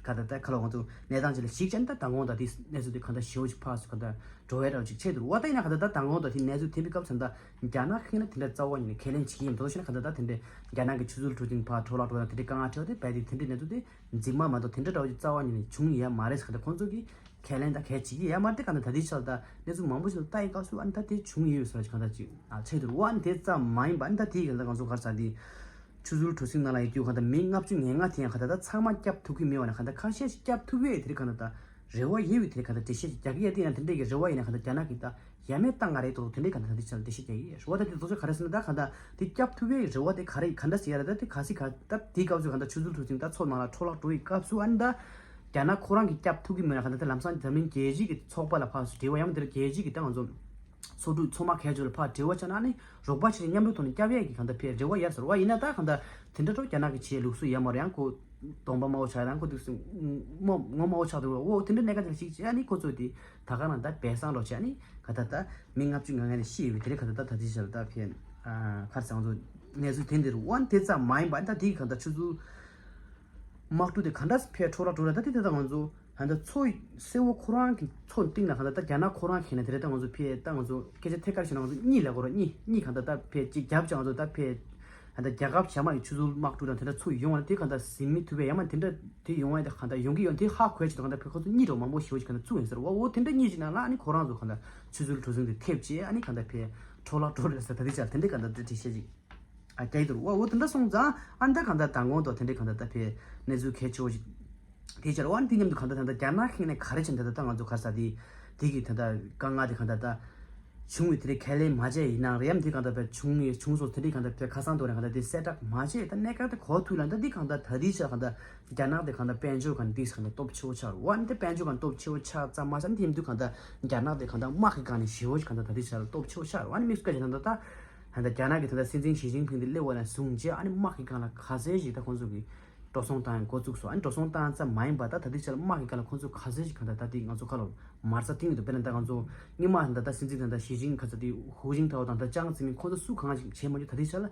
གང་ལྟར་ད་ཁ་ལོ་ང་ཚོ་གནས་སྟངས་ཅིག་ལ་གཞིགས་བྱས་ཨ་ནི་ད་མདང་དགོང་ད་དེ་གནས་ཚུལ་དེ་གང་ལྟར་ཞེ་པོ་ཅིག་ཕར་ཚུར་གང་ལྟར་འགྲོ་བའི་འདྲ་བོ་ཅིག་ཆགས་འདུག་རེད་བ། ད་ཡིན་ན་གང་ལྟར་ད་མདང་དགོང་ད་དེ་གནས་ཚུལ་ཐོན་པའི་སྐབས་སུ་ད་རྒྱ་ནག་གིས་ན་དེ་འདྲ་རྩ་བ་ཉིད་ནས་ཁས་ལེན་བྱེད་ཀྱི་ཡིན་མདོག་བྱས་ན། གང་ལྟར་ད་དེ་འདྲའི་རྒྱ་ནག་གི་ཆུ་ཚོད་གྲུ་གཟིངས་ཕར་འཕྲོ་བརླག་འགྲོ་ཡ་དེ་འདྲའི་དཀའ་ངལ་འཕྲད་པ་དེ་རྦད་དེ་དེ་འདྲའི་གནས་ཚུལ་དེ་རྫུན་མ་མ་གཏོགས་དེ་འདྲ་འདྲ་བོ་ཅིག་རྩ་བ་ཉིད་ནས་བྱུང་ཡོད་མ་རེད་ཟེར། གང་ལྟར་ཁོང་ཚོ་གིས་ཁས་ལེན་དང་ཁས་བྱེད་ཀྱི་ཡོད་མ་རེད། གང་ལྟར་ད་ལྟའི་ཆར་ད་གནས་ཚུལ་མང་པོ་ཞིག་ལ་ལྟ་ཡི་སྐབས་སུ་ཨ་ནི་ད་དེ་བྱུང་ཡོད་ཟེར་བ་ཞིག་གང་ལྟར་ཅིག་ཨ་ཆགས་འདུག་རེད་བ། ཨ་ནི་དེ་ཙམ་མ་ཡིན་པ་ཨ་ནི་ད་དེའི་གང་ལྟར་ང་ཚོ་ག་རེ་ཟེར་དེ་ཆུ་ཚོད་གྲུ་གཟིངས་ནང་ལ་ཡོད་རྒྱུ་གང་ལྟར་མི་ལྔ་བཅུ་ང་ལྔ་དེ་ཡང་གང་ལྟར་ད་ཚང་མ་སྐྱབས་ཐུབ་ཀྱི་མེད་པ་ན། གང་ལྟར་ཁ་ཤས་ཤིག་སྐྱབས་ཐུབ་ཡས་དེ་རིགས་གང་ལྟར་ད་རེ་བ་ཡོད་པའི་དེ་རིགས་གང་ལྟར་འགྲེལ་བཤད་ཅིག་རྒྱག་གི་ཡོད། དེ་ཡང་དེ་འདྲས་ཀྱི་རེ་བ་ཡིན་ན་གང་ལྟར་རྒྱ་ནག་གིས་ད་ཡ་མེད་བཏང་ག་རེད་འདུག་དེ་འདྲས་གང་ལྟར་ད་དེ་ཆ་ལ་འགྲེལ་བཤད་རྒྱག་གི་ཡོད། རེ་བ་ད་དེ་རྫོགས་ཆ་ག་རེ་ཟེར་ན་ད་གང་ལྟར་དེ་སྐྱབས་ཐུབ་པའི་རེ་བ་དེ་ག་རེ་གང་འདྲ་ཟེར་ཡ་རེད། ད་དེ་ག་སྲིད་ག་ད་དེའི་སྐབས་སུ་གང་ལྟར་ཆུ་ཚོད་གྲུ་གཟིངས་ད་མཚོ་ནང་ལ་འཕྲོ་བརླག་འགྲོ་ཡི་སྐབས་སུ་ཨ་ནི་ད་རྒྱ་ནག་ཁོ་རང་གིས་སྐྱབས་ཐུབ་ཀྱི་མེད་ན་གང་ལྟར་ད་ལམ་སང་འཛམ་གླིང་རྒྱལ་སྤྱི་གི་ཚོགས་པ་ལ་ཕར་འབྲེལ་བ་ཡང་དེར་རྒྱལ་སྤྱི་གི་ད་ང་ཚོ་མཚོ་འབྲུག་མཚོ་དམག་ཁྱེད་ཚོ་ལ་ཕར་འབྲེལ་བ་བྱས་ན་ཨ་ནི་རོགས་པ་བྱས་ནས་མཉམ་རུབ་ཐོག་ནས་སྐྱབས་ཡས་ཀྱི་གང་ལྟར་ཕར་རེ་བ་ཡོད་ཟེར་བ་ཡིན་ན། ད་གང་ལྟར་དེ་འདྲ་འགྲོ་རྒྱ་ནག་གི་ཆེས་ལུགས་སྲོལ་ཡོད་མ་རེད། ཡང་ཁོ་གདོང་པ་དམར་པོ་ཆགས་ཡང་ཁོ་དུས་སུ་ངོ་ངོ་དམར་པོ་ཆགས་འདུག་ལ། འོ་དེ་འདྲ་གནད་འགག་ཅིག་ཞིག་བྱས་ཨ་ནི་ཁོ་ཚོས་དེ་ད་ག་ནང་ད་སྦས་གསང་རོགས་བྱས་ཨ་ནི་གང་ལྟར་ད་མི་ལྔ་བཅུ་ང་ལྔ་ནས་ཤི་ཡོད་པའི་དེ་རིགས་གང་ལྟར་ད་ད་དེ་ཆ་ལ་ད་ཕན་ཁར་སང་ཚོ་གནས་ཚུལ་དེ་འདིར་འོ་ཨ་ནི་དེ་ཙམ་མ་ཡིན་པ་ཨ་ནི་ད་དེ་གང་ལྟར་ཆུ་ཚོད་དམག་གྲུ་དེ་ག་འདྲ་ཕར་འཕྲོ་བརླག་འགྲོ་ར། ད་དེ་དེ་ད་ང་ཚོ་ད་ལྟ་མཚོ་སེར་པོ་ཁོ་རང་གི་མཚོ་གཏིང་ལ་གང་ལྟར་ད་རྒྱ་ནག་ཁོ་རང་ཁྱེར་ནས་དེ་རེད། ད་ང་ཚོ་ཕར་ད་ང་ཚོ་སྐད་ཆ་ཐད་ཀར་བཤད་ན་ང་ཚོ་གཉིད་ལ་གོ་ར་གཉིད་གཉིད་གང་ལྟར་ད་ཕར་གཅིག་རྒྱབ་ཅིག་ང་ཚོ་ད་ཕར་ད་ལྟ་རྒྱ་གར་བྱ་དམག་གི་ཆུ་ཚོད་དམག་གྲུ་དང་དེ་འདྲ་ཚུར་ཡོང་བ་དེ་གང་ལྟར་ཟིན་མི་ཐུབ་པའི་ཡ་མ་དེ་འདྲ་དེ་ཡོང་བ་དེ་གང་ལྟར་ཡོང་གི་ཡོད། དེ་ཧ་གོ་ཡ་ཆེད་དུ་གང་ལྟར་ཕར་ཁོ་ཚོ་གཉིད་འགྲོ་མང་པོ་ཞེ་པོ་ཞིག་གང་ལྟར་བཙུགས་ཡོད་ཟེར་བ། འོ་དེ་འདྲ་གཉིད་ཅིག་ནང་ལ་ཨ་ནི་ཁོ་རང་ཚོ་གང་ལྟར་ཆུ་ཚོད་གྲུ་གཟིངས་དེ་ཐེབས་བྱས་ཨ་ནི་གང་ལྟར་ཕར་འཕྲོ་བརླག་འགྲོ་རེད་ཟེར། ད་དེ་ཆ་ལ་དེ་འདྲ་གང་ལྟར་འགྲེལ་བཤད་ཅིག་ཨ་རྒྱག་གི་འདུག་རེད་བ། འོ་དེ་འདྲ་སོང་ཙང་ཨ་ནི་ད་གང་ལྟར་མདང་དགོང་དང་དེ་འདྲའི་གང་ལྟར་ད་ཕར་གནས་ཚུལ་གལ་ཆེ་བོ་ཞིག་དེ་ཆ་རེད་བ། ཨ་ནི་དེ་མཉམ་དུ་གང་ལྟར་ད་ལྟ་རྒྱ་ནག་ཁྱེར་ནས་ག་རེ་བྱས་ན་ད་ལྟ་ང་ཚོ་ག་རེ་ཟེར་དེ་དེ་གི་ད་ལྟ་དཀའ་ངལ་དེ་གང་ལྟར་ད་བྱུང་བའི་དེ་རིགས་ཁས་ལེན་མ་བྱས་ཡིན་ནའང་རེད། ཡ་མ་དེ་གང་ལྟར་ཕར་བྱུང་ངེས་བྱུང་སོང་། དེ་འདྲའི་གང་ལྟར་ཕར་ཁ་སང་དུ་རེད་གང་ལྟར་དེ་གསལ་བསྒྲགས་མ་བྱས། ད་གནད་འགག་དེ་གོ་ཐུབ་ལ་ད་དེ་གང་ལྟར་ད་དེ་ཆ་གང་ལྟར་རྒྱ་ནག་དེ་གང་ལྟར་དཔལ་འབྱོར་གང་ལྟར་དེ་གང་ལྟར་སྟོབས་ཆེ་བོ་ཆགས་རེད་བ། ཨ་ནི་དེ་དཔལ་འབྱོར་གང་ལྟར་སྟོབས་ཆེ་བོ་ཆགས་ཙམ་མ་ཟད་ཨ་ནི་དེ་མཉམ་དུ་གང་ལྟར་རྒྱ་ནག་དེ་གང་ལྟར་དམག་གི་སྒང་ནས་ཞེ་བོ་ཞིག་གང་ལྟར་ད་དེ་ཆ་ལ་སྟོབས་ཆེ་བོ་ཆགས་རེད་བ། ཨ་ནི་དམིགས་སུ་བཀར་བྱས་ན་ད་ལྟ་ད་ལྟ་རྒྱ་ནག་གི་ད་ལྟ་སྲིད་འཛིན་ཞི་ཅིན་ཕིང་དེ་སླེབས་པ་ནས་བཟུང་བྱས་ཨ་ནི་དམག་གི་སྒང་ལ་ག་ཚད་ཞིག་ད་ཁོང་ཚོ་གི་འགྲོ་སོང་བཏང་ཡང་འགོ་བཙུགས་སོང་། ཨ་ནི་འགྲོ་སོང་བཏང་ཙམ་མ་ཡིན་པར་ད་ད་ལྟའི་ཆར་དམག་གི་སྒང་ལ་ཁོང་ཚོས་ག་ཚད་ཞིག་གང་ལྟར་ད་ལྟའི་ང་ཚོ་ཁ་ལོ་མ་རྩ་བཏིང་ཡོད་འདུག་དཔེར་ན་ད་ང་ཚོ་སྔོན་མ་ད་ལྟ་སྲིད་འཛིན་ད་ལྟ་ཞི་ཅིན་ག་ཚད་དེ་ཧུའུ་ཅིན་ཐའོ་དང་ད་ཅང་ཙེ་མིན་ཁོང་ཚོ་སུ་གང་ཞིག་བྱས་མ་བྱུང་། ད་ལྟའི་ཆར་ལ་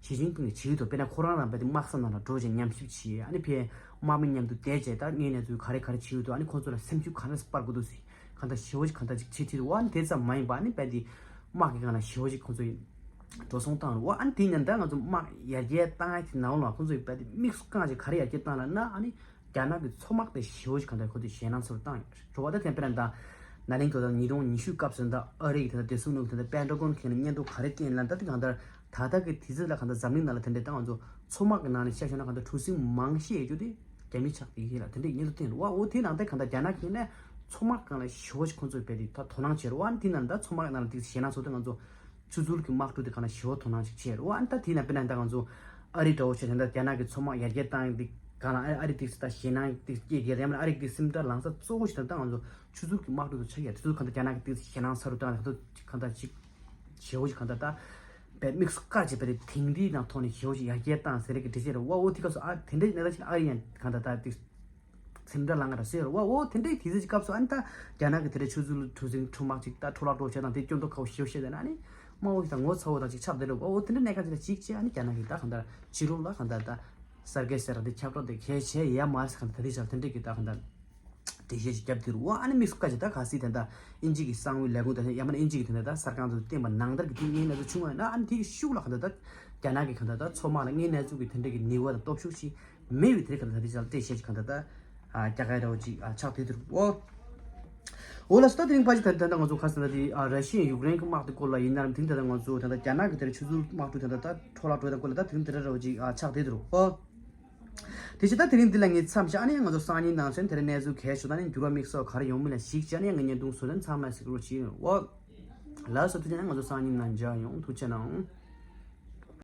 ཞི་ཅིན་ཕིང་གིས་བྱེད་ཀྱི་འདུག་དཔེར་ན་ཁོ་རང་རང་དཔེ་དེ་དམག་ས་ནང་ལ་འགྲོ་བྱས་ཉམས་ཞིབ་བྱས། ཨ་ནི་ཕར་དམག་མི་མཉམ་དུ་བསྡད་བྱས་ད་དངོས་གནས་ཚུལ་ག་རེ་ག་རེ་བྱེད་ཀྱི་འདུག་ཨ་ནི་ཁོང་ཚོ་ལ་སེམས་ཤུགས་ག་འདྲ་སྤར་དགོས་འདུག་ཟེར་གང་ལྟར་ཞེ་བོ་ཞིག་གང་ལྟར་ཅིག་བྱེད་ཀྱི་འདུག་ཨ་ནི་དེ་ཙམ་མ་ཡིན་པ་ཨ་ནི་དཔེ་དེ་དམག་གི་སྒང་ལ་ཞེ་བོ་ཞིག་ཁོང་ཚོ་ཡིན། འགྲོ་སོང་བཏང་རུང་ཨ་ནི་དེ་ནས་ད་ང་ཚོ་དམག་ཡར་རྒྱས་བཏང་ཡ་དེ་ནང་ལ་ཁོང་ཚོ་ཡིས་དཔེ་དེ་དམིགས་སུ་བཀར་བྱས་ག་རེ་ཡར་རྒྱས་བཏང་ལབ་ན་ཨ་ནི་རྒྱ་ནག་གི་མཚོ་དམག་དེ་ཞེ་བོ་ཞིག་གང་ལྟར་ཁོ་ཚོས་ཞེད་སྣང་ཚ་པོ་བཏང་ཡོད་རེད་བ། ད་དེ་དཔེར་ན་ད་ན་ནིང་དུ་ད་ཉིས་སྟོང་ཉི་ཤུ་སྐབས་སུ་ད་ཨ་རི་གི་ད་བདེ་སྲུང་ལྷན་ཁང་ད་པེན་ཊ་གོན་ཁང་ནས་སྙན་ཐོ་ག་རེ་བསྐྱོན་ལབ་ན་ད་དེ་གང་ལྟར་ད་ལྟ་གི་དུས་ཚོད་ལ་གང་ལྟར་འཛམ་གླིང་ནང་ལ་དེ་འདྲའི་ད་ང་ཚོ་མཚོ་དམག་གི་ནང་ནས་བཤད་ཤོད་ན་གང་ལྟར་གྲུ་གཟིངས་མང་ཤོས་ཡོད་རྒྱུ་དེ་རྒྱ་མི་ཆགས་བསྡད་ཡོད་ལ་དེ་འདྲའི་སྙན་ཐོ་བསྟན་རེད་བ། འོ་དེ་ནང་ད་གང་ལྟར་རྒྱ་ནག་གི་ནས་མཚོ་དམག་སྒང་ལ་ཞེ་བོ་ཞིག་ཁོང་ཚོས་དཔེ་དེ་ད་དོ་སྣང་བྱེད་རེད་བ། ཨ་ནི་དེ་ནང་ད་མཚོ་དམག་གི་ནང་ལ་དེ་ཞེད་སྣང་ཚ་པོ་ད་ང་ཚོ་ཆུ་ཚོད་ཀྱི་དམག་གྲུ་དེ་གང་ལ་ཞེ་བོ་དོ་སྣང་ཞིག་བྱས་རེད་བ། ཨ་ནི་ད་དེ་ནང་དཔེར་ན་ད་ང་ཚོ་ཨ་རི་འདྲ་བོ་བྱས་ད་ལྟ་རྒྱ་ནག་གི་མཚོ་དམག་ཡར་རྒྱས་བཏང་ཡོད་དེ་གང་ལ་ཨ་རི་དེ་ད་ཞེད་སྣང་དེ་སྐྱེ་གི་རེད། ཨ་རི་དེ་སེམས་ཁྲལ་ལངས་ས་གཙོ་བོ་ཞིག་ད་ལྟ་ང་ཚོ་ཆུ་ཚོད་ཀྱི་དམག་གྲུ་དེ་ཆགས་ཡོད་དེ་ཚོ་གང་ལྟར་རྒྱ་ནག་གི་དེ་ཞེད་སྣང་ཚ་རུ་བཏང་ཡོད་དེ་གང་ལྟར་ཅིག་ཞེ་བོ་ཞིག་གང་ལྟར་ད་དཔེ་དམིགས་སུ་བཀར་བྱས་པ་དེ་དེང་དུས་དང་ཐོག་ནས་ཞེ་བོ་ཞིག་ཡར་རྒྱས་བཏང་ཟེར་གི་འགྲེལ་བཤད་རེད་བ། འོ་དེ་སྐབས་སུ་ཨ་དེ་འདྲའི་གནས་སྟངས་ཤིག་ཨ་རི་ཡང་གང་ལྟར་ད་དེ། སེམས་ཁྲལ་ལངས་ཀྱི་རེད་ཟེར་བ། འོ་དེ་འདྲའི་དུས་ཚོད་ཀྱི་སྐབས་སུ་ཨ་ནི་ད་རྒྱ་ནག་གི་དེ་འདྲའི་ཆུ་ཚོད་གྲུ་གཟིངས་གྲུ་དམག་ཅིག་ད་འཕྲོ་བརླག་འགྲོ་བྱས་དང་དེ་སྐྱོན་འདོགས་ཁ་བོ་ཞེ་པོ་བཤད་བསྡད་ན་ཨ་ནི་དམའ་བོ་ཞིག་དང་ངོ་ཚ་བོ་དང་ཅིག་ཆགས་བསྡད་རེད་བ། འོ་དེ་འདྲའི་གནད་འགག་ཅིག་ལ་གཞིགས་བྱས་ཨ་ནི་རྒྱ་ནག་གིས་ད་གང་ལྟར་ཕྱི་ལོགས་ལ་གང་ལྟར་ད་གསར་བརྗེ་ཟེར་བ་དེ་ཁྱབ་བསྒྲགས་དེ་གལ་ཆེ་ཡ་མ་རེད་ཟེར་གང་ལྟར་ད་དེ་འདྲའི་ཆ་ལ་དེ་འདྲའི་གི་ད་གང་ལྟར་འགྲེལ་བཤད་ཅིག་བརྒྱབ་བསྡད་རེད་བ། ཨ་ནི་དམིགས་སུ་བཀར་བྱས་ད་གལ་སྲིད་དེ་འདྲ་དབྱིན་ཇི་གི་གསང་བའི་ལས་ཁུངས་དང་ཡང་མིན་ན་དབྱིན་ཇི་གི་དེ་འདྲ་ད་གསར་ཁང་ཚོ་བསྟན་པ་ནང་ལྟར་གི་དེ་དངོས་གནས་ཚུལ་བྱུང་བ་ཡིན་ན་ཨ་ནི་དེ་གི་ཤུགས་ལ་གང་ལྟར་ད་རྒྱ་ནག་གི་གང་ལྟར་ད་མཚོ་དམག་ལ་དངོས་གནས་ཚུལ་གི་དེ་འདྲའི་གི་ནུས་པ་དང་སྟོབས་ཤུགས་ཤིག་མེད་པའི་དེ་གང་ལྟར་ད་དེ་ཆ་ལ་བལྟས་བཤད་ཅིག་གང་ལྟར་ད་རྒྱ་གར་ར་བ་ཅིག་ཆགས་བསྡད་འདུག་འོ། འོ་ལགས་སོ། ད་དེ་རིང་ཕལ་ཆེར་ད་ད་ལྟ་ང་ཚོ་ཁ་སང་ད་དེ་ར་ཤི་ཡ་ཡུཀ་རེན་གྱི་དམག་དེ་སྐོར་ལ་ཡིན་ན་རམ་དེང་ད་ལྟ་ང་ཚོ་ད་ལྟ་རྒྱ་ནག་གི་དེ་ར་ཆུ་ཚོད་དམག་གྲུ་ད་ལྟ་ད་འཕྲོ་བརླག་འགྲོ་ཡ་དང་སྐོར་ལ་ད་དེ་རིང་དེ་ར་ར་བ་ཅིག་ཆགས་བསྡད་འདུག་འོ། དེ་བཞིན་ད་དེ་རིང་འདི་ལ་ངས་མཚམས་བཞག་ཨ་ནི་ང་ཚོ་སང་ཉིན་ནང་ཚུན་དེ་རིང་གནས་ཚུལ་གལ་ཤོས་ད་ནི་འགྱུར་བ་དམིགས་བསལ་ག་རེ་ཡོང་མིན་ལ་གཞིགས་བྱས་ཨ་ནི་ངས་བརྙན་ཐུང་བཟོས་ནས་མཚམས་ལ་གཟིགས་རོགས་བྱེད། འོ། ལགས་སོ། དེ་བཞིན་ང་ཚོ་སང་ཉིན་ནང་མཇལ་ཡོང་། ཐུགས་རྗེ་གནང་།